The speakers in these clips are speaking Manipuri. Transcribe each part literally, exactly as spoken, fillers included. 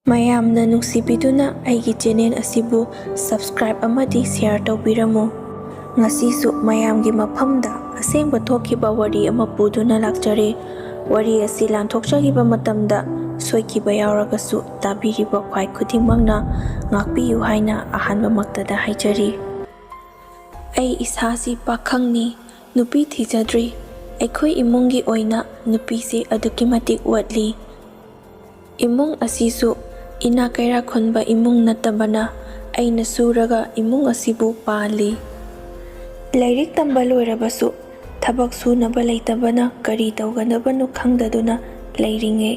ꯃꯌꯥꯝꯅ ꯅꯨꯡꯁꯤꯕꯤꯗꯨꯅ ꯑꯩꯒꯤ ꯆꯦꯅꯦꯜ ꯑꯁꯤꯕꯨ subscribe ꯑꯃꯗꯤ share ꯇꯧꯕꯤꯔꯝꯃꯨ꯫ ꯉꯁꯤꯁꯨ ꯃꯌꯥꯝꯒꯤ ꯃꯐꯝꯗ ꯑꯁꯦꯡꯕ ꯊꯣꯛꯈꯤꯕ ꯋꯥꯔꯤ ꯑꯃ ꯄꯨꯗꯨꯅ ꯂꯥꯛꯆꯔꯦ꯫ ꯋꯥꯔꯤ ꯑꯁꯤ ꯂꯥꯟꯊꯣꯛꯆꯈꯤꯕ ꯃꯇꯝꯗ ꯁꯣꯏꯈꯤꯕ ꯌꯥꯎꯔꯒꯁꯨ ꯇꯥꯕꯤꯔꯤꯕ ꯈ꯭ꯋꯥꯏ ꯈꯨꯗꯤꯡꯃꯛꯅ ꯉꯥꯛꯄꯤꯌꯨ ꯍꯥꯏꯅ ꯑꯍꯥꯟꯕꯃꯛꯇꯗ ꯍꯥꯏꯖꯔꯤ꯫ ꯑꯩ ꯏꯁꯥꯁꯤ ꯄꯥꯈꯪꯅꯤ, ꯅꯨꯄꯤ ꯊꯤꯖꯗ꯭ꯔꯤ꯫ ꯑꯩꯈꯣꯏ ꯏꯃꯨꯡꯒꯤ ꯑꯣꯏꯅ ꯅꯨꯄꯤꯁꯤ ꯑꯗꯨꯛꯀꯤ ꯃꯇꯤꯛ ꯋꯥꯠꯂꯤ꯫ ꯏꯃꯨꯡ ꯑꯁꯤꯁꯨ ꯏꯅꯥꯛ ꯀꯩꯔꯥꯛ ꯈꯨꯟꯕ ꯏꯃꯨꯡ ꯅꯠꯇꯕꯅ ꯑꯩꯅ ꯁꯨꯔꯒ ꯏꯃꯨꯡ ꯑꯁꯤꯕꯨ ꯄꯥꯜꯂꯤ꯫ ꯂꯥꯏꯔꯤꯛ ꯇꯝꯕ ꯂꯣꯏꯔꯕꯁꯨ ꯊꯕꯛ ꯁꯨꯅꯕ ꯂꯩꯇꯕꯅ ꯀꯔꯤ ꯇꯧꯒꯗꯕꯅꯣ ꯈꯪꯗꯗꯨꯅ ꯂꯩꯔꯤꯉꯩ,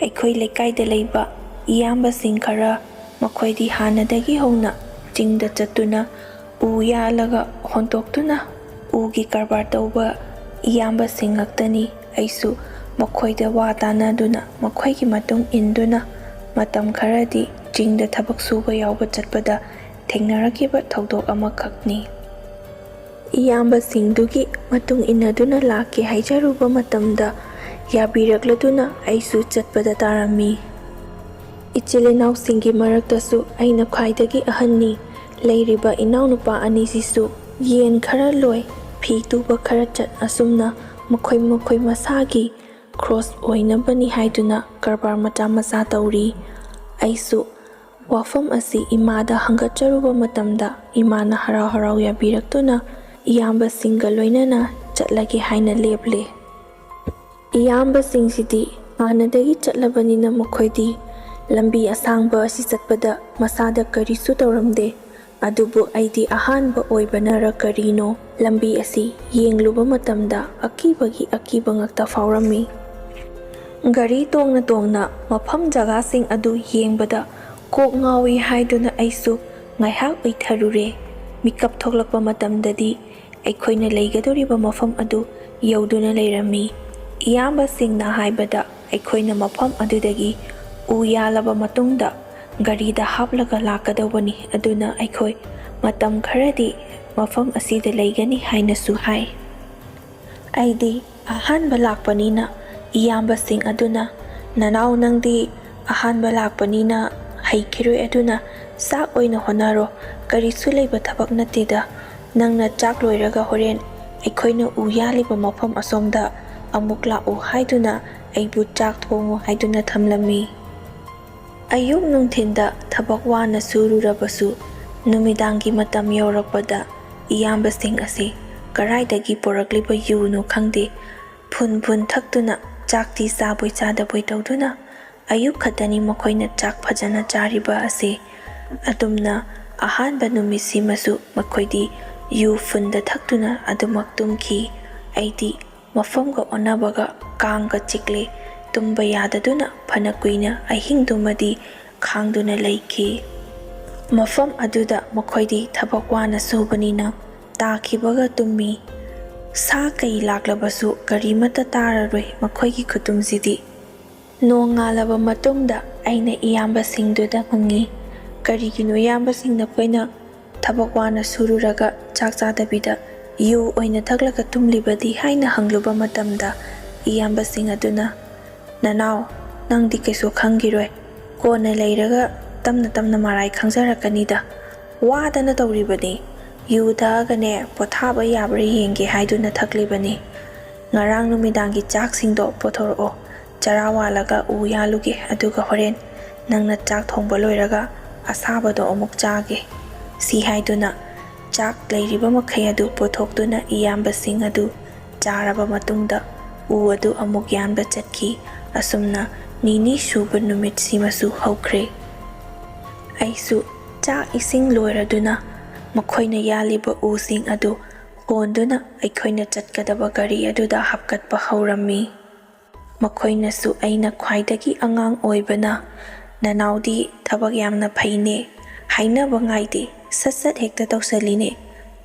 ꯑꯩꯈꯣꯏ ꯂꯩꯀꯥꯏꯗ ꯂꯩꯕ ꯏꯌꯥꯝꯕꯁꯤꯡ ꯈꯔ, ꯃꯈꯣꯏꯗꯤ ꯍꯥꯟꯅꯗꯒꯤ ꯍꯧꯅ ꯆꯤꯡꯗ ꯆꯠꯇꯨꯅ ꯎ ꯌꯥꯜꯂꯒ ꯍꯣꯟꯗꯣꯛꯇꯨꯅ ꯎꯒꯤ ꯀꯔꯕꯥꯔ ꯇꯧꯕ ꯏꯌꯥꯝꯕꯁꯤꯡ ꯉꯥꯛꯇꯅꯤ꯫ ꯑꯩꯁꯨ ꯃꯈꯣꯏꯗ ꯋꯥ ꯇꯥꯅꯗꯨꯅ ꯃꯈꯣꯏꯒꯤ ꯃꯇꯨꯡ ꯏꯟꯗꯨꯅ ꯃꯇꯝ ꯈꯔꯗꯤ ꯆꯤꯡꯗ ꯊꯕꯛ ꯁꯨꯕ ꯌꯥꯎꯕ ꯆꯠꯄꯗ ꯊꯦꯡꯅꯔꯛꯈꯤꯕ ꯊꯧꯗꯣꯛ ꯑꯃꯈꯛꯅꯤ꯫ ꯏꯌꯥꯝꯕꯁꯤꯡꯗꯨꯒꯤ ꯃꯇꯨꯡ ꯏꯟꯅꯗꯨꯅ ꯂꯥꯛꯀꯦ ꯍꯥꯏꯖꯔꯨꯕ ꯃꯇꯝꯗ ꯌꯥꯕꯤꯔꯛꯂꯗꯨꯅ ꯑꯩꯁꯨ ꯆꯠꯄꯗ ꯇꯥꯔꯝꯃꯤ꯫ ꯏꯆꯤꯜ ꯏꯅꯥꯎꯁꯤꯡꯒꯤ ꯃꯔꯛꯇꯁꯨ ꯑꯩꯅ ꯈ꯭ꯋꯥꯏꯗꯒꯤ ꯑꯍꯟꯅꯤ꯫ ꯂꯩꯔꯤꯕ ꯏꯅꯥꯎꯅꯨꯄꯥ ꯑꯅꯤꯁꯤꯁꯨ ꯌꯦꯟ ꯈꯔ ꯂꯣꯏ, ꯐꯤ ꯇꯨꯕ ꯈꯔ ꯆꯠ, ꯑꯁꯨꯝꯅ ꯃꯈꯣꯏ ꯃꯈꯣꯏ ꯃꯁꯥꯒꯤ ꯈꯣꯔꯁ ꯑꯣꯏꯅꯕꯅꯤ ꯍꯥꯏꯗꯨꯅ ꯀꯔꯕꯥꯔ ꯃꯆꯥ ꯃꯆꯥ ꯇꯧꯔꯤ꯫ ꯑꯩꯁꯨ ꯋꯥꯐꯝ ꯑꯁꯤ ꯏꯃꯥꯗ ꯍꯪꯒꯠꯆꯔꯨꯕ ꯃꯇꯝꯗ ꯏꯃꯥꯅ ꯍꯔꯥꯎ ꯍꯔꯥꯎ ꯌꯥꯕꯤꯔꯛꯇꯨꯅ ꯏꯌꯥꯝꯕꯁꯤꯡꯒ ꯂꯣꯏꯅꯅ ꯆꯠꯂꯒꯦ ꯍꯥꯏꯅ ꯂꯦꯞꯂꯦ꯫ ꯏꯌꯥꯝꯕꯁꯤꯡꯁꯤꯗꯤ ꯍꯥꯟꯅꯗꯒꯤ ꯆꯠꯂꯕꯅꯤꯅ ꯃꯈꯣꯏꯗꯤ ꯂꯝꯕꯤ ꯑꯁꯥꯡꯕ ꯑꯁꯤ ꯆꯠꯄꯗ ꯃꯁꯥꯗ ꯀꯔꯤꯁꯨ ꯇꯧꯔꯝꯗꯦ꯫ ꯑꯗꯨꯕꯨ ꯑꯩꯗꯤ ꯑꯍꯥꯟꯕ ꯑꯣꯏꯕꯅꯔ ꯀꯔꯤꯅꯣ, ꯂꯝꯕꯤ ꯑꯁꯤ ꯌꯦꯡꯂꯨꯕ ꯃꯇꯝꯗ ꯑꯀꯤꯕꯒꯤ ꯑꯀꯤꯕ ꯉꯛꯇ ꯐꯥꯎꯔꯝꯃꯤ꯫ ꯒꯥꯔꯤ ꯇꯣꯡꯅ ꯇꯣꯡꯅ ꯃꯐꯝ ꯖꯒꯥꯁꯤꯡ ꯑꯗꯨ ꯌꯦꯡꯕꯗ ꯀꯣꯛ ꯉꯥꯎꯏ ꯍꯥꯏꯗꯨꯅ ꯑꯩꯁꯨ ꯉꯥꯏꯍꯥꯛ ꯎꯏꯊꯔꯨꯔꯦ꯫ ꯃꯤꯀꯞ ꯊꯣꯛꯂꯛꯄ ꯃꯇꯝꯗꯗꯤ ꯑꯩꯈꯣꯏꯅ ꯂꯩꯒꯗꯧꯔꯤꯕ ꯃꯐꯝ ꯑꯗꯨ ꯌꯧꯗꯨꯅ ꯂꯩꯔꯝꯃꯤ꯫ ꯏꯌꯥꯝꯕꯁꯤꯡꯅ ꯍꯥꯏꯕꯗ ꯑꯩꯈꯣꯏꯅ ꯃꯐꯝ ꯑꯗꯨꯗꯒꯤ ꯎ ꯌꯥꯜꯂꯕ ꯃꯇꯨꯡꯗ ꯒꯥꯔꯤꯗ ꯍꯥꯞꯂꯒ ꯂꯥꯛꯀꯗꯧꯕꯅꯤ, ꯑꯗꯨꯅ ꯑꯩꯈꯣꯏ ꯃꯇꯝ ꯈꯔꯗꯤ ꯃꯐꯝ ꯑꯁꯤꯗ ꯂꯩꯒꯅꯤ ꯍꯥꯏꯅꯁꯨ ꯍꯥꯏ꯫ ꯑꯩꯗꯤ ꯑꯍꯥꯟꯕ ꯂꯥꯛꯄꯅꯤꯅ ꯏꯌꯥꯝꯕꯁꯤꯡ ꯑꯗꯨꯅ, "ꯅꯅꯥꯎ ꯅꯪꯗꯤ ꯑꯍꯥꯟꯕ ꯂꯥꯛꯄꯅꯤꯅ ꯍꯩꯈꯤꯔꯣꯏ, ꯑꯗꯨꯅ ꯆꯥꯛ ꯑꯣꯏꯅ ꯍꯣꯠꯅꯔꯣ꯫ ꯀꯔꯤꯁꯨ ꯂꯩꯕ ꯊꯕꯛ ꯅꯠꯇꯦꯗ꯫ ꯅꯪꯅ ꯆꯥꯛ ꯂꯣꯏꯔꯒ ꯍꯣꯔꯦꯟ ꯑꯩꯈꯣꯏꯅ ꯎ ꯌꯥꯜꯂꯤꯕ ꯃꯐꯝ ꯑꯁꯣꯝꯗ ꯑꯃꯨꯛ ꯂꯥꯛꯎ ꯍꯥꯏꯗꯨꯅ ꯑꯩꯕꯨ ꯆꯥꯛ ꯊꯣꯡꯉꯨ ꯍꯥꯏꯗꯨꯅ ꯊꯝꯂꯝꯃꯤ꯫ ꯑꯌꯨꯛ ꯅꯨꯡꯊꯤꯟꯗ ꯊꯕꯛ ꯋꯥꯅ ꯁꯨꯔꯨꯔꯕꯁꯨ, ꯅꯨꯃꯤꯗꯥꯡꯒꯤ ꯃꯇꯝ ꯌꯧꯔꯛꯄꯗ ꯏꯌꯥꯝꯕꯁꯤꯡ ꯑꯁꯤ ꯀꯔꯥꯏꯗꯒꯤ ꯄꯨꯔꯛꯂꯤꯕ ꯌꯨꯅꯣ ꯈꯪꯗꯦ, ꯐꯨꯟ ꯐꯨꯟ ꯊꯛꯇꯨꯅ ꯆꯥꯛꯇꯤ ꯆꯥꯕꯣꯏ ꯆꯥꯗꯕꯣꯏ ꯇꯧꯗꯨꯅ ꯑꯌꯨꯛ ꯈꯛꯇꯅꯤ ꯃꯈꯣꯏꯅ ꯆꯥꯛ ꯐꯖꯅ ꯆꯥꯔꯤꯕ ꯑꯁꯤ꯫ ꯑꯗꯨꯝꯅ ꯑꯍꯥꯟꯕ ꯅꯨꯃꯤꯠꯁꯤꯃꯁꯨ ꯃꯈꯣꯏꯗꯤ ꯌꯨ ꯐꯨꯟꯗ ꯊꯛꯇꯨꯅ ꯑꯗꯨꯃꯛ ꯇꯨꯝꯈꯤ꯫ ꯑꯩꯗꯤ ꯃꯐꯝꯒ ꯑꯣꯟꯅꯕꯒ ꯀꯥꯡꯒ ꯆꯤꯛꯂꯦ꯫ ꯇꯨꯝꯕ ꯌꯥꯗꯗꯨꯅ ꯐꯅ ꯀꯨꯏꯅ ꯑꯍꯤꯡꯗꯨꯃꯗꯤ ꯈꯥꯡꯗꯨꯅ ꯂꯩꯈꯤ꯫ ꯃꯐꯝ ꯑꯗꯨꯗ ꯃꯈꯣꯏꯗꯤ ꯊꯕꯛ ꯋꯥꯅ ꯁꯨꯕꯅꯤꯅ ꯇꯥꯈꯤꯕꯒ ꯇꯨꯝꯃꯤ꯫ ꯁꯥ ꯀꯩ ꯂꯥꯛꯂꯕꯁꯨ ꯀꯔꯤꯃꯠꯇ ꯇꯥꯔꯔꯣꯏ ꯃꯈꯣꯏꯒꯤ ꯈꯨꯇꯨꯝꯁꯤꯗꯤ꯫ ꯅꯣꯡꯉꯥꯜꯂꯕ ꯃꯇꯨꯡꯗ ꯑꯩꯅ ꯏꯌꯥꯝꯕꯁꯤꯡꯗꯨꯗ ꯍꯪꯉꯤ, "ꯀꯔꯤꯒꯤꯅꯣ ꯏꯌꯥꯝꯕꯁꯤꯡ, ꯅꯈꯣꯏꯅ ꯊꯕꯛ ꯋꯥꯅ ꯁꯨꯔꯨꯔꯒ ꯆꯥꯛ ꯆꯥꯗꯕꯤꯗ ꯌꯨ ꯑꯣꯏꯅ ꯊꯛꯂꯒ ꯇꯨꯝꯂꯤꯕꯗꯤ?" ꯍꯥꯏꯅ ꯍꯪꯂꯨꯕ ꯃꯇꯝꯗ ꯏꯌꯥꯝꯕꯁꯤꯡ ꯑꯗꯨꯅ, "ꯅꯅꯥꯎ, ꯅꯪꯗꯤ ꯀꯩꯁꯨ ꯈꯪꯈꯤꯔꯣꯏ꯫ ꯀꯣꯟꯅ ꯂꯩꯔꯒ ꯇꯞꯅ ꯇꯞꯅ ꯃꯔꯥꯏ ꯈꯪꯖꯔꯛꯀꯅꯤꯗ꯫ ꯋꯥꯗꯅ ꯇꯧꯔꯤꯕꯅꯤ꯫ ꯌꯨ ꯊꯛꯑꯒꯅꯦ ꯄꯣꯊꯥꯕ ꯌꯥꯕ꯭ꯔꯥ ꯌꯦꯡꯒꯦ ꯍꯥꯏꯗꯨꯅ ꯊꯛꯂꯤꯕꯅꯤ꯫ ꯉꯔꯥꯡ ꯅꯨꯃꯤꯗꯥꯡꯒꯤ ꯆꯥꯛꯁꯤꯡꯗꯣ ꯄꯣꯊꯣꯔꯛꯑꯣ꯫ ꯆꯔꯥ ꯋꯥꯜꯂꯒ ꯎ ꯌꯥꯜꯂꯨꯒꯦ, ꯑꯗꯨꯒ ꯍꯣꯔꯦꯟ ꯅꯪꯅ ꯆꯥꯛ ꯊꯣꯡꯕ ꯂꯣꯏꯔꯒ ꯑꯁꯥꯕꯗꯣ ꯑꯃꯨꯛ ꯆꯥꯒꯦ"꯫ ꯁꯤ ꯍꯥꯏꯗꯨꯅ ꯆꯥꯛ ꯂꯩꯔꯤꯕ ꯃꯈꯩ ꯑꯗꯨ ꯄꯨꯊꯣꯛꯇꯨꯅ ꯏꯌꯥꯝꯕꯁꯤꯡ ꯑꯗꯨ ꯆꯥꯔꯕ ꯃꯇꯨꯡꯗ ꯎ ꯑꯗꯨ ꯑꯃꯨꯛ ꯌꯥꯟꯕ ꯆꯠꯈꯤ꯫ ꯑꯁꯨꯝꯅ ꯅꯤꯅꯤ ꯁꯨꯕ ꯅꯨꯃꯤꯠꯁꯤꯃꯁꯨ ꯍꯧꯈ꯭ꯔꯦ꯫ ꯑꯩꯁꯨ ꯆꯥꯛ ꯏꯁꯤꯡ ꯂꯣꯏꯔꯗꯨꯅ ꯃꯈꯣꯏꯅ ꯌꯥꯜꯂꯤꯕ ꯎꯁꯤꯡ ꯑꯗꯨ ꯍꯣꯟꯗꯨꯅ ꯑꯩꯈꯣꯏꯅ ꯆꯠꯀꯗꯕ ꯒꯥꯔꯤ ꯑꯗꯨꯗ ꯍꯥꯞꯀꯠꯄ ꯍꯧꯔꯝꯃꯤ꯫ ꯃꯈꯣꯏꯅꯁꯨ ꯑꯩꯅ ꯈ꯭ꯋꯥꯏꯗꯒꯤ ꯑꯉꯥꯡ ꯑꯣꯏꯕꯅ, "ꯅꯅꯥꯎꯗꯤ ꯊꯕꯛ ꯌꯥꯝꯅ ꯐꯩꯅꯦ, ꯍꯥꯏꯅꯕ ꯉꯥꯏꯗꯦ, ꯁꯠ ꯁꯠ ꯍꯦꯛꯇ ꯇꯧꯁꯜꯂꯤꯅꯦ꯫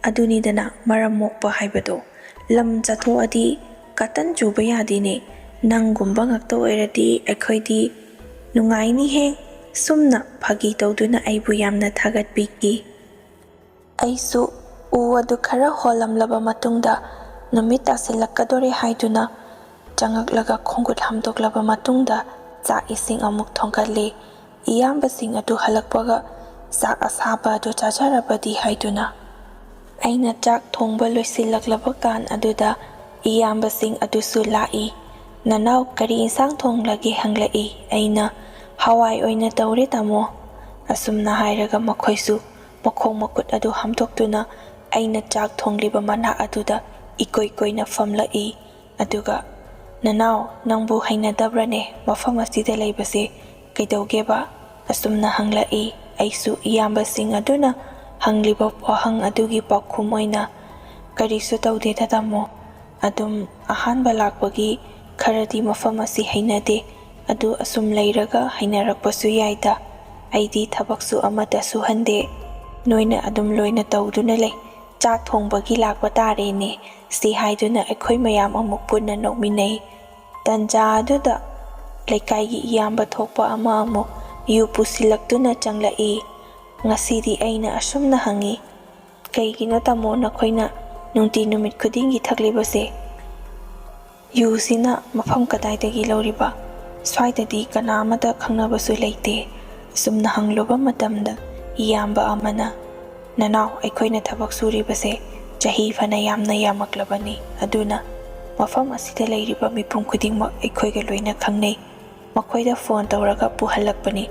ꯑꯗꯨꯅꯤꯗꯅ ꯃꯔꯝ ꯃꯣꯛꯄ ꯍꯥꯏꯕꯗꯣ꯫ ꯂꯝ ꯆꯠꯊꯣꯛꯑꯗꯤ ꯀꯇꯟ ꯆꯨꯕ ꯌꯥꯗꯦꯅꯦ꯫ ꯅꯪꯒꯨꯝꯕ ꯉꯥꯛꯇ ꯑꯣꯏꯔꯗꯤ ꯑꯩꯈꯣꯏꯗꯤ ꯅꯨꯡꯉꯥꯏꯅꯤꯍꯦ"꯫ ꯁꯨꯝꯅ ꯐꯥꯒꯤ ꯇꯧꯗꯨꯅ ꯑꯩꯕꯨ ꯌꯥꯝꯅ ꯊꯥꯒꯠꯄꯤꯈꯤ꯫ ꯑꯩꯁꯨ ꯎ ꯑꯗꯨ ꯈꯔ ꯍꯣꯜꯂꯝꯂꯕ ꯃꯇꯨꯡꯗ ꯅꯨꯃꯤꯠ ꯇꯥꯁꯤꯜꯂꯛꯀꯗꯣꯔꯦ ꯍꯥꯏꯗꯨꯅ ꯆꯪꯉꯛꯂꯒ ꯈꯣꯡꯈꯨꯠ ꯍꯥꯝꯗꯣꯛꯂꯕ ꯃꯇꯨꯡꯗ ꯆꯥꯛ ꯏꯁꯤꯡ ꯑꯃꯨꯛ ꯊꯣꯡꯒꯠꯂꯤ꯫ ꯏꯌꯥꯝꯕꯁꯤꯡ ꯑꯗꯨ ꯍꯜꯂꯛꯄꯒ ꯆꯥꯛ ꯑꯁꯥꯕ ꯑꯗꯨ ꯆꯥꯖꯔꯕꯗꯤ ꯍꯥꯏꯗꯨꯅ꯫ ꯑꯩꯅ ꯆꯥꯛ ꯊꯣꯡꯕ ꯂꯣꯏꯁꯤꯜꯂꯛꯂꯕ ꯀꯥꯟ ꯑꯗꯨꯗ ꯏꯌꯥꯝꯕꯁꯤꯡ ꯑꯗꯨꯁꯨ ꯂꯥꯛꯏ꯫ "ꯅꯅꯥꯎ, ꯀꯔꯤ ꯏꯟꯁꯥꯡ ꯊꯣꯡꯂꯒꯦ?" ꯍꯪꯂꯛꯏ꯫ ꯑꯩꯅ, "ꯍꯋꯥꯏ ꯑꯣꯏꯅ ꯇꯧꯔꯦ, ꯇꯥꯃꯣ"꯫ ꯑꯁꯨꯝꯅ ꯍꯥꯏꯔꯒ ꯃꯈꯣꯏꯁꯨ ꯃꯈꯣꯡ ꯃꯈꯨꯠ ꯑꯗꯨ ꯍꯥꯝꯗꯣꯛꯇꯨꯅ ꯑꯩꯅ ꯆꯥꯛ ꯊꯣꯡꯂꯤꯕ ꯃꯅꯥꯛ ꯑꯗꯨꯗ ꯏꯀꯣꯏ ꯀꯣꯏꯅ ꯐꯝꯂꯛꯏ꯫ ꯑꯗꯨꯒ, "ꯅꯅꯥꯎ, ꯅꯪꯕꯨ ꯍꯩꯅꯗꯕ꯭ꯔꯅꯦ ꯃꯐꯝ ꯑꯁꯤꯗ ꯂꯩꯕꯁꯦ? ꯀꯩꯗꯧꯒꯦꯕ?" ꯑꯁꯨꯝꯅ ꯍꯪꯂꯛꯏ꯫ ꯑꯩꯁꯨ ꯏꯌꯥꯝꯕꯁꯤꯡ ꯑꯗꯨꯅ ꯍꯪꯂꯤꯕ ꯋꯥꯍꯪ ꯑꯗꯨꯒꯤ ꯄꯥꯎꯈꯨꯝ ꯑꯣꯏꯅ, "ꯀꯔꯤꯁꯨ ꯇꯧꯗꯦꯗ, ꯇꯥꯃꯣ꯫ ꯑꯗꯨꯝ ꯑꯍꯥꯟꯕ ꯂꯥꯛꯄꯒꯤ ꯈꯔꯗꯤ ꯃꯐꯝ ꯑꯁꯤ ꯍꯩꯅꯗꯦ꯫ ꯑꯗꯨ ꯑꯁꯨꯝ ꯂꯩꯔꯒ ꯍꯩꯅꯔꯛꯄꯁꯨ ꯌꯥꯏꯗ꯫ ꯑꯩꯗꯤ ꯊꯕꯛꯁꯨ ꯑꯃꯠꯇ ꯁꯨꯍꯟꯗꯦ꯫ ꯅꯣꯏꯅ ꯑꯗꯨꯝ ꯂꯣꯏꯅ ꯇꯧꯗꯨꯅ ꯂꯩ꯫ ꯆꯥꯛ ꯊꯣꯡꯕꯒꯤ ꯂꯥꯛꯄ ꯇꯥꯔꯦꯅꯦ"꯫ ꯁꯤ ꯍꯥꯏꯗꯨꯅ ꯑꯩꯈꯣꯏ ꯃꯌꯥꯝ ꯑꯃꯨꯛ ꯄꯨꯟꯅ ꯅꯣꯛꯃꯤꯟꯅꯩ꯫ ꯇꯟꯖꯥ ꯑꯗꯨꯗ ꯂꯩꯀꯥꯏꯒꯤ ꯏꯌꯥꯝꯕ ꯊꯣꯛꯄ ꯑꯃ ꯑꯃꯨꯛ ꯌꯨ ꯄꯨꯁꯤꯜꯂꯛꯇꯨꯅ ꯆꯪꯂꯛꯏ꯫ ꯉꯁꯤꯗꯤ ꯑꯩꯅ ꯑꯁꯨꯝꯅ ꯍꯪꯉꯤ, "ꯀꯩꯒꯤꯅꯣ, ꯇꯥꯃꯣ, ꯅꯈꯣꯏꯅ ꯅꯨꯡꯇꯤ ꯅꯨꯃꯤꯠ ꯈꯨꯗꯤꯡꯒꯤ ꯊꯛꯂꯤꯕꯁꯦ? ꯌꯨꯁꯤꯅ ꯃꯐꯝ ꯀꯗꯥꯏꯗꯒꯤ ꯂꯧꯔꯤꯕ? ꯁ꯭ꯋꯥꯏꯗꯗꯤ ꯀꯅꯥ ꯑꯃꯇ ꯈꯪꯅꯕꯁꯨ ꯂꯩꯇꯦ"꯫ ꯑꯁꯨꯝꯅ ꯍꯪꯂꯨꯕ ꯃꯇꯝꯗ, ꯏꯌꯥꯝꯕ ꯑꯃꯅ, "ꯅꯅꯥꯎ, ꯑꯩꯈꯣꯏꯅ ꯊꯕꯛ ꯁꯨꯔꯤꯕꯁꯦ ꯆꯍꯤ ꯐꯅ ꯌꯥꯝꯅ ꯌꯥꯝꯃꯛꯂꯕꯅꯤ꯫ ꯑꯗꯨꯅ ꯃꯐꯝ ꯑꯁꯤꯗ ꯂꯩꯔꯤꯕ ꯃꯤꯄꯨꯝ ꯈꯨꯗꯤꯡꯃꯛ ꯑꯩꯈꯣꯏꯒ ꯂꯣꯏꯅ ꯈꯪꯅꯩ꯫ ꯃꯈꯣꯏꯗ ꯐꯣꯟ ꯇꯧꯔꯒ ꯄꯨꯍꯜꯂꯛꯄꯅꯤ꯫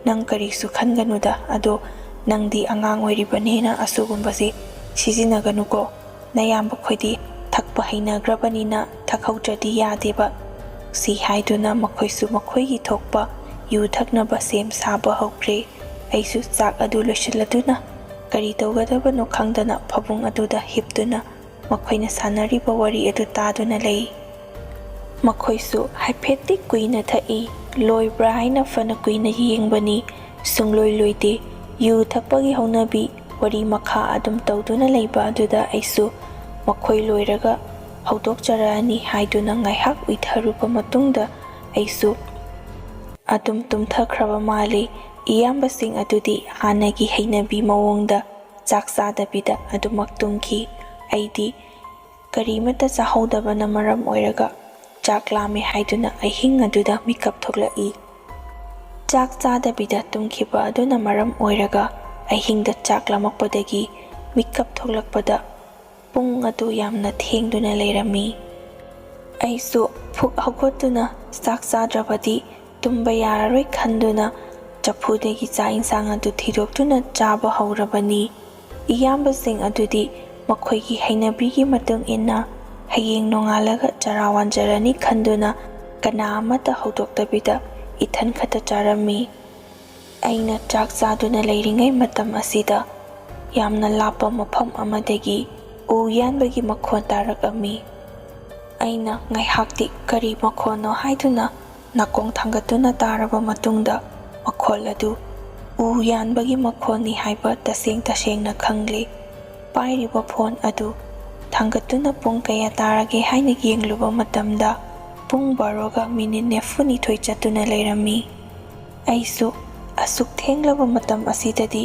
ꯅꯪ ꯀꯔꯤꯁꯨ ꯈꯟꯒꯅꯨꯗ꯫ ꯑꯗꯣ ꯅꯪꯗꯤ ꯑꯉꯥꯡ ꯑꯣꯏꯔꯤꯕꯅꯤꯅ ꯑꯁꯤꯒꯨꯝꯕꯁꯤ ꯁꯤꯖꯤꯟꯅꯒꯅꯨꯀꯣ꯫ ꯅꯌꯥꯝꯕ ꯈꯣꯏꯗꯤ ꯊꯛꯄ ꯍꯩꯅꯈ꯭ꯔꯕꯅꯤꯅ ꯊꯛꯍꯧꯗ꯭ꯔꯗꯤ ꯌꯥꯗꯦꯕ"꯫ ꯁꯤ ꯍꯥꯏꯗꯨꯅ ꯃꯈꯣꯏꯁꯨ ꯃꯈꯣꯏꯒꯤ ꯊꯣꯛꯄ ꯌꯨ ꯊꯛꯅꯕ ꯁꯦꯝ ꯁꯥꯕ ꯍꯧꯈ꯭ꯔꯦ꯫ ꯑꯩꯁꯨ ꯆꯥꯛ ꯑꯗꯨ ꯂꯣꯏꯁꯤꯜꯂꯗꯨꯅ ꯀꯔꯤ ꯇꯧꯒꯗꯕꯅꯣ ꯈꯪꯗꯅ ꯐꯃꯨꯡ ꯑꯗꯨꯗ ꯍꯤꯞꯇꯨꯅ ꯃꯈꯣꯏꯅ ꯁꯥꯟꯅꯔꯤꯕ ꯋꯥꯔꯤ ꯑꯗꯨ ꯇꯥꯗꯨꯅ ꯂꯩ꯫ ꯃꯈꯣꯏꯁꯨ ꯍꯥꯏꯐꯦꯠꯇꯤ ꯀꯨꯏꯅ ꯊꯛꯏ꯫ ꯂꯣꯏꯕ꯭ꯔꯥ ꯍꯥꯏꯅ ꯐꯅ ꯀꯨꯏꯅ ꯌꯦꯡꯕꯅꯤ, ꯁꯨꯡꯂꯣꯏ ꯂꯣꯏꯗꯦ꯫ ꯌꯨ ꯊꯛꯄꯒꯤ ꯍꯧꯅꯕꯤ ꯋꯥꯔꯤ ꯃꯈꯥ ꯑꯗꯨꯝ ꯇꯧꯗꯨꯅ ꯂꯩꯕ ꯑꯗꯨꯗ ꯑꯩꯁꯨ ꯃꯈꯣꯏ ꯂꯣꯏꯔꯒ ꯍꯧꯗꯣꯛꯆꯔꯛꯑꯅꯤ ꯍꯥꯏꯗꯨꯅ ꯉꯥꯏꯍꯥꯛ ꯎꯏꯊꯔꯨꯕ ꯃꯇꯨꯡꯗ ꯑꯩꯁꯨ ꯑꯗꯨꯝ ꯇꯨꯝꯊꯈ꯭ꯔꯕ ꯃꯥꯜꯂꯤ꯫ ꯏꯌꯥꯝꯕꯁꯤꯡ ꯑꯗꯨꯗꯤ ꯍꯥꯟꯅꯒꯤ ꯍꯩꯅꯕꯤ ꯃꯑꯣꯡꯗ ꯆꯥꯛ ꯆꯥꯗꯕꯤꯗ ꯑꯗꯨꯃꯛ ꯇꯨꯝꯈꯤ꯫ ꯑꯩꯗꯤ ꯀꯔꯤꯃꯠꯇ ꯆꯥꯍꯧꯗꯕꯅ ꯃꯔꯝ ꯑꯣꯏꯔꯒ ꯆꯥꯛ ꯂꯥꯝꯃꯦ ꯍꯥꯏꯗꯨꯅ ꯑꯍꯤꯡ ꯑꯗꯨꯗ ꯃꯤꯀꯞ ꯊꯣꯛꯂꯛꯏ꯫ ꯆꯥꯛ ꯆꯥꯗꯕꯤꯗ ꯇꯨꯝꯈꯤꯕ ꯑꯗꯨꯅ ꯃꯔꯝ ꯑꯣꯏꯔꯒ ꯑꯍꯤꯡꯗ ꯆꯥꯛ ꯂꯥꯝꯃꯛꯄꯗꯒꯤ ꯃꯤꯀꯞ ꯊꯣꯛꯂꯛꯄꯗ ꯄꯨꯡ ꯑꯗꯨ ꯌꯥꯝꯅ ꯊꯦꯡꯗꯨꯅ ꯂꯩꯔꯝꯃꯤ꯫ ꯑꯩꯁꯨ ꯐꯨꯛ ꯍꯧꯒꯠꯇꯨꯅ ꯆꯥꯛ ꯆꯥꯗ꯭ꯔꯕꯗꯤ ꯇꯨꯝꯕ ꯌꯥꯔꯔꯣꯏ ꯈꯟꯗꯨꯅ ꯆꯐꯨꯗꯒꯤ ꯆꯥꯛ ꯏꯟꯁꯥꯡ ꯑꯗꯨ ꯊꯤꯗꯣꯛꯇꯨꯅ ꯆꯥꯕ ꯍꯧꯔꯕꯅꯤ꯫ ꯏꯌꯥꯝꯕꯁꯤꯡ ꯑꯗꯨꯗꯤ ꯃꯈꯣꯏꯒꯤ ꯍꯩꯅꯕꯤꯒꯤ ꯃꯇꯨꯡ ꯏꯟꯅ ꯍꯌꯦꯡ ꯅꯣꯡꯉꯥꯜꯂꯒ ꯆꯔꯥ ꯋꯥꯟꯖꯔꯅꯤ ꯈꯟꯗꯨꯅ ꯀꯅꯥ ꯑꯃꯠꯇ ꯍꯧꯗꯣꯛꯇꯕꯤꯗ ꯏꯊꯟ ꯈꯛꯇ ꯆꯥꯔꯝꯃꯤ꯫ ꯑꯩꯅ ꯆꯥꯛ ꯆꯥꯗꯨꯅ ꯂꯩꯔꯤꯉꯩ ꯃꯇꯝ ꯑꯁꯤꯗ ꯌꯥꯝꯅ ꯂꯥꯞꯄ ꯃꯐꯝ ꯑꯃꯗꯒꯤ ꯎ ꯌꯥꯟꯕꯒꯤ ꯃꯈꯣꯟ ꯇꯥꯔꯛꯑꯝꯃꯤ꯫ ꯑꯩꯅ ꯉꯥꯏꯍꯥꯛꯇꯤ ꯀꯔꯤ ꯃꯈꯣꯟꯅꯣ ꯍꯥꯏꯗꯨꯅ ꯅꯥꯀꯣꯡ ꯊꯥꯡꯒꯠꯇꯨꯅ ꯇꯥꯔꯕ ꯃꯇꯨꯡꯗ ꯃꯈꯣꯜ ꯑꯗꯨ ꯎ ꯌꯥꯟꯕꯒꯤ ꯃꯈꯣꯟꯅꯤ ꯍꯥꯏꯕ ꯇꯁꯦꯡ ꯇꯁꯦꯡꯅ ꯈꯪꯂꯦ꯫ ꯄꯥꯏꯔꯤꯕ ꯐꯣꯟ ꯑꯗꯨ ꯊꯥꯡꯒꯠꯇꯨꯅ ꯄꯨꯡ ꯀꯌꯥ ꯇꯥꯔꯒꯦ ꯍꯥꯏꯅ ꯌꯦꯡꯂꯨꯕ ꯃꯇꯝꯗ ꯄꯨꯡ ꯕꯥꯔꯣꯒ ꯃꯤꯅꯤꯠ ꯅꯤꯐꯨꯅꯤꯊꯣꯏ ꯆꯠꯇꯨꯅ ꯂꯩꯔꯝꯃꯤ꯫ ꯑꯩꯁꯨ ꯑꯁꯨꯛ ꯊꯦꯡꯂꯕ ꯃꯇꯝ ꯑꯁꯤꯗꯗꯤ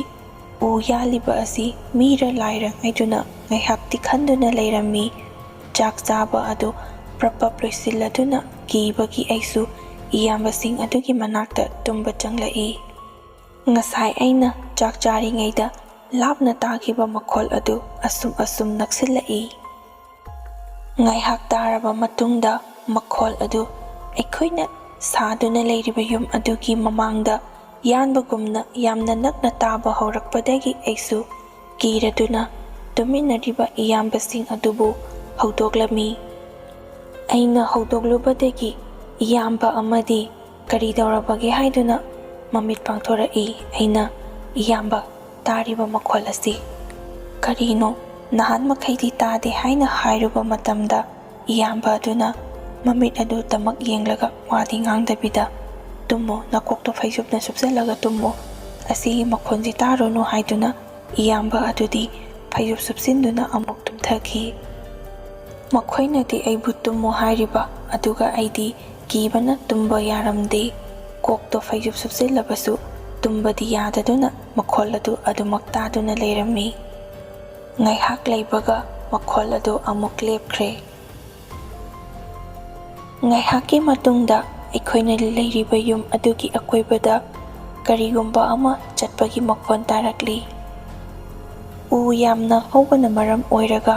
ꯎ ꯌꯥꯜꯂꯤꯕ ꯑꯁꯤ ꯃꯤꯔ ꯂꯥꯏꯔ ꯍꯥꯏꯗꯨꯅ ꯉꯥꯏꯍꯥꯛꯇꯤ ꯈꯟꯗꯨꯅ ꯂꯩꯔꯝꯃꯤ꯫ ꯆꯥꯛ ꯆꯥꯕ ꯑꯗꯨ ꯄ꯭ꯔꯞ ꯄ꯭ꯔꯞ ꯂꯣꯏꯁꯤꯜꯂꯗꯨꯅ ꯀꯤꯕꯒꯤ ꯑꯩꯁꯨ ꯏꯌꯥꯝꯕꯁꯤꯡ ꯑꯗꯨꯒꯤ ꯃꯅꯥꯛꯇ ꯇꯨꯝꯕ ꯆꯪꯂꯛꯏ꯫ ꯉꯁꯥꯏ ꯑꯩꯅ ꯆꯥꯛ ꯆꯥꯔꯤꯉꯩꯗ ꯂꯥꯞꯅ ꯇꯥꯈꯤꯕ ꯃꯈꯣꯜ ꯑꯗꯨ ꯑꯁꯨꯝ ꯑꯁꯨꯝ ꯅꯛꯁꯤꯜꯂꯛꯏ꯫ ꯉꯥꯏꯍꯥꯛ ꯇꯥꯔꯕ ꯃꯇꯨꯡꯗ ꯃꯈꯣꯜ ꯑꯗꯨ ꯑꯩꯈꯣꯏꯅ ꯁꯥꯗꯨꯅ ꯂꯩꯔꯤꯕ ꯌꯨꯝ ꯑꯗꯨꯒꯤ ꯃꯃꯥꯡꯗ ꯌꯥꯟꯕꯒꯨꯝꯅ ꯌꯥꯝꯅ ꯅꯛꯅ ꯇꯥꯕ ꯍꯧꯔꯛꯄꯗꯒꯤ ꯑꯩꯁꯨ ꯀꯤꯔꯗꯨꯅ ꯇꯨꯃꯤꯟꯅꯔꯤꯕ ꯏꯌꯥꯝꯕꯁꯤꯡ ꯑꯗꯨꯕꯨ ꯍꯧꯗꯣꯛꯂꯝꯃꯤ꯫ ꯑꯩꯅ ꯍꯧꯗꯣꯛꯂꯨꯕꯗꯒꯤ ꯏꯌꯥꯝꯕ ꯑꯃꯗꯤ ꯀꯔꯤ ꯇꯧꯔꯕꯒꯦ ꯍꯥꯏꯗꯨꯅ ꯃꯃꯤꯠ ꯄꯥꯡꯊꯣꯔꯛꯏ꯫ ꯑꯩꯅ, "ꯏꯌꯥꯝꯕ, ꯇꯥꯔꯤꯕ ꯃꯈꯣꯜ ꯑꯁꯤ ꯀꯔꯤꯅꯣ? ꯅꯍꯥꯟ ꯃꯈꯩꯗꯤ ꯇꯥꯗꯦ" ꯍꯥꯏꯅ ꯍꯥꯏꯔꯨꯕ ꯃꯇꯝꯗ ꯏꯌꯥꯝꯕ ꯑꯗꯨꯅ ꯃꯃꯤꯠ ꯑꯗꯨ ꯇꯃꯛ ꯌꯦꯡꯂꯒ ꯋꯥꯗꯤ ꯉꯥꯡꯗꯕꯤꯗ, "ꯇꯨꯝꯃꯣ, ꯅꯀꯣꯛꯇꯣ ꯐꯩꯖꯨꯞꯅ ꯁꯨꯞꯆꯜꯂꯒ ꯇꯨꯝꯃꯣ, ꯑꯁꯤꯒꯤ ꯃꯈꯣꯟꯁꯤ ꯇꯥꯔꯨꯅꯨ" ꯍꯥꯏꯗꯨꯅ ꯏꯌꯥꯝꯕ ꯑꯗꯨꯗꯤ ꯐꯩꯖꯨꯞ ꯁꯨꯞꯆꯤꯟꯗꯨꯅ ꯑꯃꯨꯛ ꯇꯨꯝꯊꯈꯤ꯫ ꯃꯈꯣꯏꯅꯗꯤ ꯑꯩꯕꯨ ꯇꯨꯝꯃꯨ ꯍꯥꯏꯔꯤꯕ, ꯑꯗꯨꯒ ꯑꯩꯗꯤ ꯀꯤꯕꯅ ꯇꯨꯝꯕ ꯌꯥꯔꯝꯗꯦ꯫ ꯀꯣꯛꯇꯣ ꯐꯩꯖꯨꯞ ꯁꯨꯞꯆꯤꯜꯂꯕꯁꯨ ꯇꯨꯝꯕꯗꯤ ꯌꯥꯗꯗꯨꯅ ꯃꯈꯣꯜ ꯑꯗꯨ ꯑꯗꯨꯃꯛ ꯇꯥꯗꯨꯅ ꯂꯩꯔꯝꯃꯤ꯫ ꯉꯥꯏꯍꯥꯛ ꯂꯩꯕꯒ ꯃꯈꯣꯜ ꯑꯗꯨ ꯑꯃꯨꯛ ꯂꯦꯞꯈ꯭ꯔꯦ꯫ ꯉꯥꯏꯍꯥꯛꯀꯤ ꯃꯇꯨꯡꯗ ꯑꯩꯈꯣꯏꯅ ꯂꯩꯔꯤꯕ ꯌꯨꯝ ꯑꯗꯨꯒꯤ ꯑꯀꯣꯏꯕꯗ ꯀꯔꯤꯒꯨꯝꯕ ꯑꯃ ꯆꯠꯄꯒꯤ ꯃꯈꯣꯟ ꯇꯥꯔꯛꯂꯤ꯫ ꯎ ꯌꯥꯝꯅ ꯍꯧꯕꯅ ꯃꯔꯝ ꯑꯣꯏꯔꯒ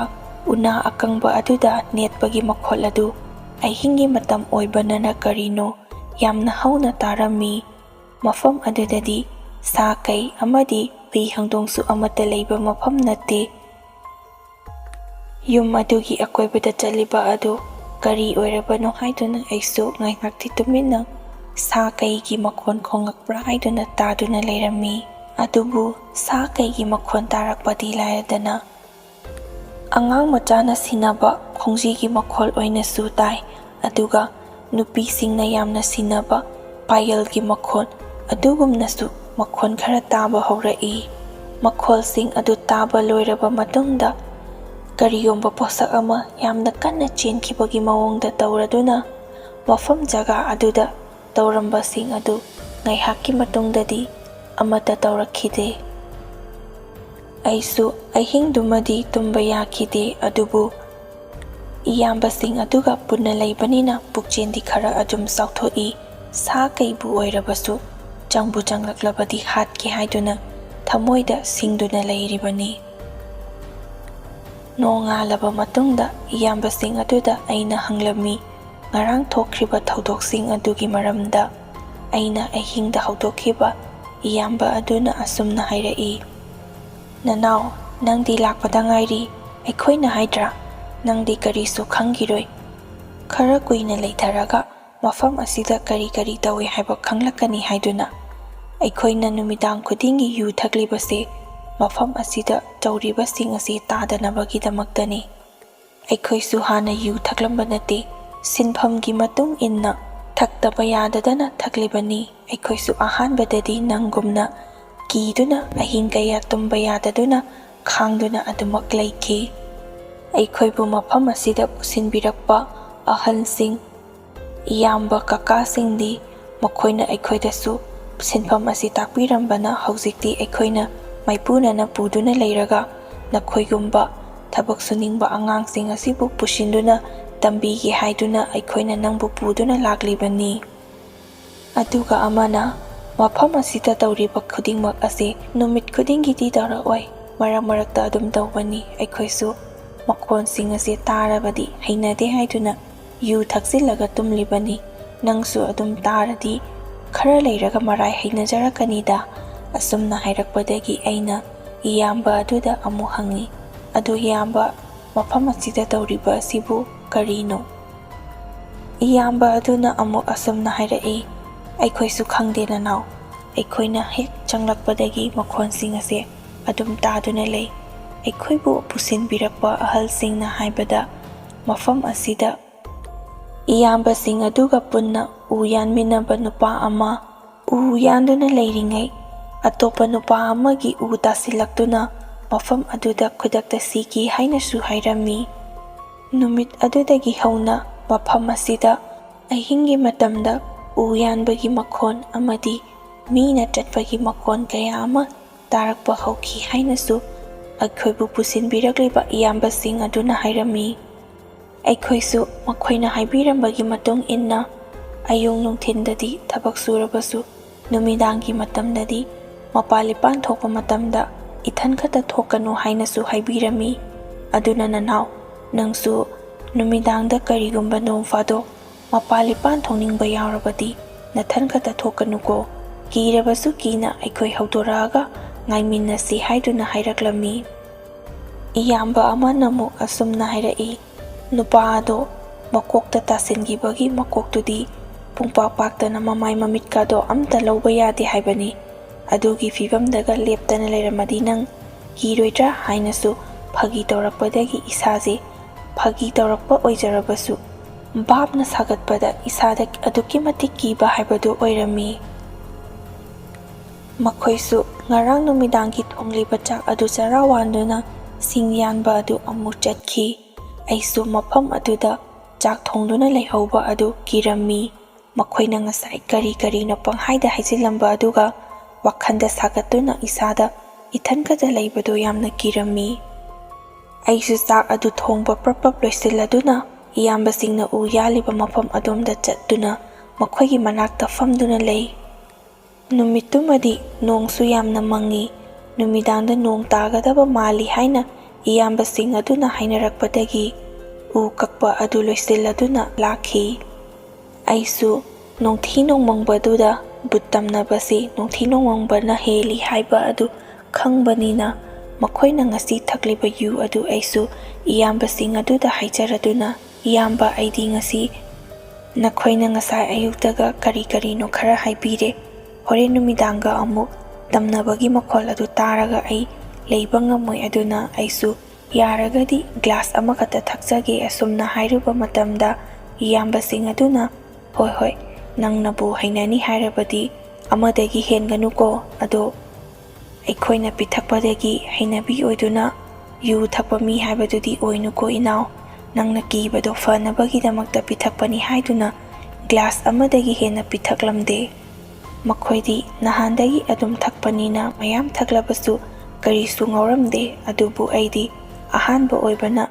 ꯎꯅꯥ ꯑꯀꯪꯕ ꯑꯗꯨꯗ ꯅꯦꯠꯄꯒꯤ ꯃꯈꯣꯜ ꯑꯗꯨ ꯑꯍꯤꯡꯒꯤ ꯃꯇꯝ ꯑꯣꯏꯕꯅꯔ ꯀꯔꯤꯅꯣ ꯌꯥꯝꯅ ꯍꯧꯅ ꯇꯥꯔꯝꯃꯤ꯫ ꯃꯐꯝ ꯑꯗꯨꯗꯗꯤ ꯁꯥ ꯀꯩ ꯑꯃꯗꯤ ꯍꯨꯏ ꯍꯧꯗꯣꯡꯁꯨ ꯑꯃꯠꯇ ꯂꯩꯕ ꯃꯐꯝ ꯅꯠꯇꯦ꯫ ꯌꯨꯝ ꯑꯗꯨꯒꯤ ꯑꯀꯣꯏꯕꯗ ꯆꯠꯂꯤꯕ ꯑꯗꯨ ꯀꯔꯤ ꯑꯣꯏꯔꯕꯅꯣ ꯍꯥꯏꯗꯨꯅ ꯑꯩꯁꯨ ꯉꯥꯏꯍꯥꯛꯇꯤ ꯇꯨꯃꯤꯟꯅ ꯁꯥ ꯀꯩꯒꯤ ꯃꯈꯣꯟ ꯈꯣꯡꯉꯛꯄ꯭ꯔꯥ ꯍꯥꯏꯗꯨꯅ ꯇꯥꯗꯨꯅ ꯂꯩꯔꯝꯃꯤ꯫ ꯑꯗꯨꯕꯨ ꯁꯥ ꯀꯩꯒꯤ ꯃꯈꯣꯟ ꯇꯥꯔꯛꯄꯗꯤ ꯂꯥꯏꯔꯗꯅ, ꯑꯉꯥꯡ ꯃꯆꯥꯅ ꯁꯤꯟꯅꯕ ꯈꯣꯡꯖꯤꯒꯤ ꯃꯈꯣꯜ ꯑꯣꯏꯅꯁꯨ ꯇꯥꯏ, ꯑꯗꯨꯒ ꯅꯨꯄꯤꯁꯤꯡꯅ ꯌꯥꯝꯅ ꯁꯤꯟꯅꯕ ꯄꯥꯌꯦꯜꯒꯤ ꯃꯈꯣꯜ ꯑꯗꯨꯒꯨꯝꯅꯁꯨ ꯃꯈꯣꯟ ꯈꯔ ꯇꯥꯕ ꯍꯧꯔꯛꯏ꯫ ꯃꯈꯣꯜꯁꯤꯡ ꯑꯗꯨ ꯇꯥꯕ ꯂꯣꯏꯔꯕ ꯃꯇꯨꯡꯗ, ꯀꯔꯤꯒꯨꯝꯕ ꯄꯣꯠꯁꯛ ꯑꯃ ꯌꯥꯝꯅ ꯀꯟꯅ ꯆꯦꯟꯈꯤꯕꯒꯤ ꯃꯑꯣꯡꯗ ꯇꯧꯔꯗꯨꯅ, ꯃꯐꯝ ꯖꯒꯥ ꯑꯗꯨꯗ ꯇꯧꯔꯝꯕꯁꯤꯡ ꯑꯗꯨ ꯉꯥꯏꯍꯥꯛꯀꯤ ꯃꯇꯨꯡꯗꯗꯤ ꯑꯃꯠꯇ ꯇꯧꯔꯛꯈꯤꯗꯦ꯫ ꯑꯩꯁꯨ ꯑꯍꯤꯡꯗꯨꯃꯗꯤ ꯇꯨꯝꯕ ꯌꯥꯈꯤꯗꯦ, ꯑꯗꯨꯕꯨ ꯏꯌꯥꯝꯕꯁꯤꯡ ꯑꯗꯨꯒ ꯄꯨꯟꯅ ꯂꯩꯕꯅꯤꯅ ꯄꯨꯛꯆꯦꯜꯗꯤ ꯈꯔ ꯑꯗꯨꯝ ꯆꯥꯎꯊꯣꯛꯏ꯫ ꯁꯥ ꯀꯩꯕꯨ ꯑꯣꯏꯔꯕꯁꯨ ꯆꯪꯕꯨ ꯆꯪꯂꯛꯂꯕꯗꯤ ꯍꯥꯠꯀꯦ ꯍꯥꯏꯗꯨꯅ ꯊꯃꯣꯏꯗ ꯁꯤꯡꯗꯨꯅ ꯂꯩꯔꯤꯕꯅꯤ꯫ ꯅꯣꯡꯉꯥꯜꯂꯕ ꯃꯇꯨꯡꯗ ꯏꯌꯥꯝꯕꯁꯤꯡ ꯑꯗꯨꯗ ꯑꯩꯅ ꯍꯪꯂꯝꯃꯤ, ꯉꯔꯥꯡ ꯊꯣꯛꯈ꯭ꯔꯤꯕ ꯊꯧꯗꯣꯛꯁꯤꯡ ꯑꯗꯨꯒꯤ ꯃꯔꯝꯗ꯫ ꯑꯩꯅ ꯑꯍꯤꯡꯗ ꯍꯧꯗꯣꯛꯈꯤꯕ ꯏꯌꯥꯝꯕ ꯑꯗꯨꯅ ꯑꯁꯨꯝꯅ ꯍꯥꯏꯔꯛꯏ, "ꯅꯅꯥꯎ, ꯅꯪꯗꯤ ꯂꯥꯛꯄꯗ ꯉꯥꯏꯔꯤ꯫ ꯑꯩꯈꯣꯏꯅ ꯍꯥꯏꯗ꯭ꯔꯥ, ꯅꯪꯗꯤ ꯀꯔꯤꯁꯨ ꯈꯪꯈꯤꯔꯣꯏ꯫ ꯈꯔ ꯀꯨꯏꯅ ꯂꯩꯊꯔꯒ ꯃꯐꯝ ꯑꯁꯤꯗ ꯀꯔꯤ ꯀꯔꯤ ꯇꯧꯏ ꯍꯥꯏꯕ ꯈꯪꯂꯛꯀꯅꯤ ꯍꯥꯏꯗꯨꯅ꯫ ꯑꯩꯈꯣꯏꯅ ꯅꯨꯃꯤꯗꯥꯡ ꯈꯨꯗꯤꯡꯒꯤ ꯌꯨ ꯊꯛꯂꯤꯕꯁꯦ ꯃꯐꯝ ꯑꯁꯤꯗ ꯇꯧꯔꯤꯕꯁꯤꯡ ꯑꯁꯤ ꯇꯥꯗꯅꯕꯒꯤꯗꯃꯛꯇꯅꯤ꯫ ꯑꯩꯈꯣꯏꯁꯨ ꯍꯥꯟꯅ ꯌꯨ ꯊꯛꯂꯝꯕ ꯅꯠꯇꯦ꯫ ꯁꯤꯟꯐꯝꯒꯤ ꯃꯇꯨꯡ ꯏꯟꯅ ꯊꯛꯇꯕ ꯌꯥꯗꯗꯅ ꯊꯛꯂꯤꯕꯅꯤ꯫ ꯑꯩꯈꯣꯏꯁꯨ ꯑꯍꯥꯟꯕꯗꯗꯤ ꯅꯪꯒꯨꯝꯅ ꯀꯤꯗꯨꯅ ꯑꯍꯤꯡ ꯀꯌꯥ ꯇꯨꯝꯕ ꯌꯥꯗꯗꯨꯅ ꯈꯥꯡꯗꯨꯅ ꯑꯗꯨꯃꯛ ꯂꯩꯈꯤ꯫ ꯑꯩꯈꯣꯏꯕꯨ ꯃꯐꯝ ꯑꯁꯤꯗ ꯄꯨꯁꯤꯟꯕꯤꯔꯛꯄ ꯑꯍꯜꯁꯤꯡ, ꯏꯌꯥꯝꯕ ꯀꯀꯥꯁꯤꯡꯗꯤ ꯃꯈꯣꯏꯅ ꯑꯩꯈꯣꯏꯗꯁꯨ ꯁꯤꯟꯐꯝ ꯑꯁꯤ ꯇꯥꯛꯄꯤꯔꯝꯕꯅ ꯍꯧꯖꯤꯛꯇꯤ ꯑꯩꯈꯣꯏꯅ ꯃꯥꯏꯄꯨꯅꯅ ꯄꯨꯗꯨꯅ ꯂꯩꯔꯒ ꯅꯈꯣꯏꯒꯨꯝꯕ ꯊꯕꯛ ꯁꯨꯅꯤꯡꯕ ꯑꯉꯥꯡꯁꯤꯡ ꯑꯁꯤꯕꯨ ꯄꯨꯁꯤꯟꯗꯨꯅ ꯇꯝꯕꯤꯒꯦ ꯍꯥꯏꯗꯨꯅ ꯑꯩꯈꯣꯏꯅ ꯅꯪꯕꯨ ꯄꯨꯗꯨꯅ ꯂꯥꯛꯂꯤꯕꯅꯤ꯫ ꯑꯗꯨꯒ ꯑꯃꯅ, "ꯃꯐꯝ ꯑꯁꯤꯗ ꯇꯧꯔꯤꯕ ꯈꯨꯗꯤꯡꯃꯛ ꯑꯁꯤ ꯅꯨꯃꯤꯠ ꯈꯨꯗꯤꯡꯒꯤꯗꯤ ꯇꯧꯔꯛꯑꯣꯏ, ꯃꯔꯛ ꯃꯔꯛꯇ ꯑꯗꯨꯝ ꯇꯧꯕꯅꯤ꯫ ꯑꯩꯈꯣꯏꯁꯨ ꯃꯈꯣꯟꯁꯤꯡ ꯑꯁꯤ ꯇꯥꯔꯕꯗꯤ ꯍꯩꯅꯗꯦ ꯍꯥꯏꯗꯨꯅ ꯌꯨ ꯊꯛꯆꯤꯜꯂꯒ ꯇꯨꯝꯂꯤꯕꯅꯤ꯫ ꯅꯪꯁꯨ ꯑꯗꯨꯝ ꯇꯥꯔꯗꯤ ꯈꯔ ꯂꯩꯔꯒ ꯃꯔꯥꯏ ꯍꯩꯅꯖꯔꯛꯀꯅꯤꯗ"꯫ ꯑꯁꯨꯝꯅ ꯍꯥꯏꯔꯛꯄꯗꯒꯤ ꯑꯩꯅ ꯏꯌꯥꯝꯕ ꯑꯗꯨꯗ ꯑꯃꯨꯛ ꯍꯪꯉꯤ, "ꯑꯗꯨ ꯏꯌꯥꯝꯕ, ꯃꯐꯝ ꯑꯁꯤꯗ ꯇꯧꯔꯤꯕ ꯑꯁꯤꯕꯨ ꯀꯔꯤꯅꯣ?" ꯏꯌꯥꯝꯕ ꯑꯗꯨꯅ ꯑꯃꯨꯛ ꯑꯁꯨꯝꯅ ꯍꯥꯏꯔꯛꯏ, "ꯑꯩꯈꯣꯏꯁꯨ ꯈꯪꯗꯦ ꯅꯅꯥꯎ꯫ ꯑꯩꯈꯣꯏꯅ ꯍꯦꯛ ꯆꯪꯂꯛꯄꯗꯒꯤ ꯃꯈꯣꯟꯁꯤꯡ ꯑꯁꯦ ꯑꯗꯨꯝ ꯇꯥꯗꯨꯅ ꯂꯩ꯫ ꯑꯩꯈꯣꯏꯕꯨ ꯄꯨꯁꯤꯟꯕꯤꯔꯛꯄ ꯑꯍꯜꯁꯤꯡꯅ ꯍꯥꯏꯕꯗ ꯃꯐꯝ ꯑꯁꯤꯗ ꯏꯌꯥꯝꯕꯁꯤꯡ ꯑꯗꯨꯒ ꯄꯨꯟꯅ ꯎ ꯌꯥꯟꯃꯤꯟꯅꯕ ꯅꯨꯄꯥ ꯑꯃ ꯎ ꯌꯥꯟꯗꯨꯅ ꯂꯩꯔꯤꯉꯩ ꯑꯇꯣꯞꯄ ꯅꯨꯄꯥ ꯑꯃꯒꯤ ꯎ ꯇꯥꯁꯤꯜꯂꯛꯇꯨꯅ ꯃꯐꯝ ꯑꯗꯨꯗ ꯈꯨꯗꯛꯇ ꯁꯤꯈꯤ ꯍꯥꯏꯅꯁꯨ ꯍꯥꯏꯔꯝꯃꯤ꯫ ꯅꯨꯃꯤꯠ ꯑꯗꯨꯗꯒꯤ ꯍꯧꯅ ꯃꯐꯝ ꯑꯁꯤꯗ ꯑꯍꯤꯡꯒꯤ ꯃꯇꯝꯗ ꯎ ꯌꯥꯟꯕꯒꯤ ꯃꯈꯣꯟ ꯑꯃꯗꯤ ꯃꯤꯅ ꯆꯠꯄꯒꯤ ꯃꯈꯣꯟ ꯀꯌꯥ ꯑꯃ ꯇꯥꯔꯛꯄ ꯍꯧꯈꯤ ꯍꯥꯏꯅꯁꯨ ꯑꯩꯈꯣꯏꯕꯨ ꯄꯨꯁꯤꯟꯕꯤꯔꯛꯂꯤꯕ ꯏꯌꯥꯝꯕꯁꯤꯡ ꯑꯗꯨꯅ ꯍꯥꯏꯔꯝꯃꯤ꯫ ꯑꯩꯈꯣꯏꯁꯨ ꯃꯈꯣꯏꯅ ꯍꯥꯏꯕꯤꯔꯝꯕꯒꯤ ꯃꯇꯨꯡ ꯏꯟꯅ ꯑꯌꯨꯛ ꯅꯨꯡꯊꯤꯟꯗꯗꯤ ꯊꯕꯛ ꯁꯨꯔꯕꯁꯨ ꯅꯨꯃꯤꯗꯥꯡꯒꯤ ꯃꯇꯝꯗꯗꯤ ꯃꯄꯥꯜ ꯏꯄꯥꯟ ꯊꯣꯛꯄ ꯃꯇꯝꯗ ꯏꯊꯟ ꯈꯛꯇ ꯊꯣꯛꯀꯅꯨ ꯍꯥꯏꯅꯁꯨ ꯍꯥꯏꯕꯤꯔꯝꯃꯤ꯫ ꯑꯗꯨꯅ ꯅꯅꯥꯎ, ꯅꯪꯁꯨ ꯅꯨꯃꯤꯗꯥꯡꯗ ꯀꯔꯤꯒꯨꯝꯕ ꯅꯣꯡ ꯐꯥꯗꯣꯛ ꯃꯄꯥꯜ ꯏꯄꯥꯟ ꯊꯣꯛꯅꯤꯡꯕ ꯌꯥꯎꯔꯕꯗꯤ ꯅꯊꯟ ꯈꯛꯇ ꯊꯣꯛꯀꯅꯨꯀꯣ꯫ ꯀꯤꯔꯕꯁꯨ ꯀꯤꯅ ꯑꯩꯈꯣꯏ ꯍꯧꯗꯣꯔꯛꯑꯒ ꯉꯥꯏꯃꯤꯟꯅꯁꯤ" ꯍꯥꯏꯗꯨꯅ ꯍꯥꯏꯔꯛꯂꯝꯃꯤ꯫ ꯏꯌꯥꯝꯕ ꯑꯃꯅ ꯑꯃꯨꯛ ꯑꯁꯨꯝꯅ ꯍꯥꯏꯔꯛꯏ, "ꯅꯨꯄꯥ ꯑꯗꯣ ꯃꯀꯣꯛꯇ ꯇꯥꯁꯤꯟꯈꯤꯕꯒꯤ ꯃꯀꯣꯛꯇꯨꯗꯤ ꯄꯨꯡꯄꯥꯛ ꯄꯥꯛꯇꯅ ꯃꯃꯥꯏ ꯃꯃꯤꯠꯀꯗꯣ ꯑꯝꯇ ꯂꯧꯕ ꯌꯥꯗꯦ ꯍꯥꯏꯕꯅꯤ꯫ ꯑꯗꯨꯒꯤ ꯐꯤꯕꯝꯗꯒ ꯂꯦꯞꯇꯅ ꯂꯩꯔꯝꯃꯗꯤ ꯅꯪ ꯀꯤꯔꯣꯏꯗ꯭ꯔꯥ?" ꯍꯥꯏꯅꯁꯨ ꯐꯥꯒꯤ ꯇꯧꯔꯛꯄꯗꯒꯤ ꯏꯁꯥꯁꯦ, ꯐꯥꯒꯤ ꯇꯧꯔꯛꯄ ꯑꯣꯏꯖꯔꯕꯁꯨ, ꯚꯥꯞꯅ ꯁꯥꯒꯠꯄꯗ ꯏꯁꯥꯗ ꯑꯗꯨꯛꯀꯤ ꯃꯇꯤꯛ ꯀꯤꯕ ꯍꯥꯏꯕꯗꯨ ꯑꯣꯏꯔꯝꯃꯤ꯫ ꯃꯈꯣꯏꯁꯨ ꯉꯔꯥꯡ ꯅꯨꯃꯤꯗꯥꯡꯒꯤ ꯊꯣꯡꯂꯤꯕ ꯆꯥꯛ ꯑꯗꯨ ꯆꯔꯥ ꯋꯥꯟꯗꯨꯅ ꯁꯤꯡ ꯌꯥꯟꯕ ꯑꯗꯨ ꯑꯃꯨꯛ ꯆꯠꯈꯤ꯫ ꯑꯩꯁꯨ ꯃꯐꯝ ꯑꯗꯨꯗ ꯆꯥꯛ ꯊꯣꯡꯗꯨꯅ ꯂꯩꯍꯧꯕ ꯑꯗꯨ ꯀꯤꯔꯝꯃꯤ꯫ ꯃꯈꯣꯏꯅ ꯉꯁꯥꯏ ꯀꯔꯤ ꯀꯔꯤꯅꯣ ꯄꯪꯍꯥꯏꯗ ꯍꯥꯏꯖꯤꯜꯂꯝꯕ ꯑꯗꯨꯒ ꯋꯥꯈꯜꯗ ꯁꯥꯒꯠꯇꯨꯅ ꯏꯁꯥꯗ ꯏꯊꯟ ꯈꯛꯇ ꯂꯩꯕꯗꯨ ꯌꯥꯝꯅ ꯀꯤꯔꯝꯃꯤ꯫ ꯑꯩꯁꯨ ꯆꯥꯛ ꯑꯗꯨ ꯊꯣꯡꯕ ꯄ꯭ꯔꯞ ꯄ꯭ꯔꯞ ꯂꯣꯏꯁꯤꯜꯂꯗꯨꯅ ꯏꯌꯥꯝꯕꯁꯤꯡꯅ ꯎ ꯌꯥꯜꯂꯤꯕ ꯃꯐꯝ ꯑꯗꯣꯝꯗ ꯆꯠꯇꯨꯅ ꯃꯈꯣꯏꯒꯤ ꯃꯅꯥꯛꯇ ꯐꯝꯗꯨꯅ ꯂꯩ꯫ ꯅꯨꯃꯤꯠꯇꯨꯃꯗꯤ ꯅꯣꯡꯁꯨ ꯌꯥꯝꯅ ꯃꯪꯉꯤ꯫ ꯅꯨꯃꯤꯗꯥꯡꯗ ꯅꯣꯡ ꯇꯥꯒꯗꯕ ꯃꯥꯜꯂꯤ ꯍꯥꯏꯅ ꯏꯌꯥꯝꯕꯁꯤꯡ ꯑꯗꯨꯅ ꯍꯥꯏꯅꯔꯛꯄꯗꯒꯤ ꯎ ꯀꯛꯄ ꯑꯗꯨ ꯂꯣꯏꯁꯤꯜꯂꯗꯨꯅ ꯂꯥꯛꯈꯤ꯫ ꯑꯩꯁꯨ ꯅꯣꯡꯊꯤ ꯅꯣꯡꯃꯪꯕꯗꯨꯗ ꯕꯨꯠ ꯇꯝꯅꯕꯁꯤ ꯅꯣꯡꯊꯤ ꯅꯣꯡꯃꯪꯕꯅ ꯍꯦꯜꯂꯤ ꯍꯥꯏꯕ ꯑꯗꯨ ꯈꯪꯕꯅꯤꯅ, ꯃꯈꯣꯏꯅ ꯉꯁꯤ ꯊꯛꯂꯤꯕ ꯌꯨ ꯑꯗꯨ ꯑꯩꯁꯨ ꯏꯌꯥꯝꯕꯁꯤꯡ ꯑꯗꯨꯗ ꯍꯥꯏꯖꯔꯗꯨꯅ, "ꯏꯌꯥꯝꯕ, ꯑꯩꯗꯤ ꯉꯁꯤ ꯅꯈꯣꯏꯅ ꯉꯁꯥꯏ ꯑꯌꯨꯛꯇꯒ ꯀꯔꯤ ꯀꯔꯤꯅꯣ ꯈꯔ ꯍꯥꯏꯕꯤꯔꯦ꯫ ꯍꯣꯔꯦꯟ ꯅꯨꯃꯤꯗꯥꯡꯒ ꯑꯃꯨꯛ ꯇꯝꯅꯕꯒꯤ ꯃꯈꯣꯜ ꯑꯗꯨ ꯇꯥꯔꯒ ꯑꯩ ꯂꯩꯕ ꯉꯝꯃꯣꯏ꯫ ꯑꯗꯨꯅ ꯑꯩꯁꯨ ꯌꯥꯔꯒꯗꯤ ꯒ꯭ꯂꯥꯁ ꯑꯃꯈꯛꯇ ꯊꯛꯆꯒꯦ" ꯑꯁꯨꯝꯅ ꯍꯥꯏꯔꯨꯕ ꯃꯇꯝꯗ, ꯏꯌꯥꯝꯕꯁꯤꯡ ꯑꯗꯨꯅ, "ꯍꯣꯏ, ꯍꯣꯏ, ꯅꯪꯅꯕꯨ ꯍꯩꯅꯅꯤ ꯍꯥꯏꯔꯕꯗꯤ ꯑꯃꯗꯒꯤ ꯍꯦꯟꯒꯅꯨꯀꯣ꯫ ꯑꯗꯣ ꯑꯩꯈꯣꯏꯅ ꯄꯤꯊꯛꯄꯗꯒꯤ ꯍꯩꯅꯕꯤ ꯑꯣꯏꯗꯨꯅ ꯌꯨ ꯊꯛꯄ ꯃꯤ ꯍꯥꯏꯕꯗꯨꯗꯤ ꯑꯣꯏꯅꯨꯀꯣ ꯏꯅꯥꯎ꯫ ꯅꯪꯅ ꯀꯤꯕꯗꯣ ꯐꯅꯕꯒꯤꯗꯃꯛꯇ ꯄꯤꯊꯛꯄꯅꯤ" ꯍꯥꯏꯗꯨꯅ ꯒ꯭ꯂꯥꯁ ꯑꯃꯗꯒꯤ ꯍꯦꯟꯅ ꯄꯤꯊꯛꯂꯝꯗꯦ꯫ ꯃꯈꯣꯏꯗꯤ ꯅꯍꯥꯟꯗꯒꯤ ꯑꯗꯨꯝ ꯊꯛꯄꯅꯤꯅ ꯃꯌꯥꯝ ꯊꯛꯂꯕꯁꯨ ꯀꯔꯤꯁꯨ ꯉꯧꯔꯝꯗꯦ꯫ ꯑꯗꯨꯕꯨ ꯑꯩꯗꯤ ꯑꯍꯥꯟꯕ ꯑꯣꯏꯕꯅ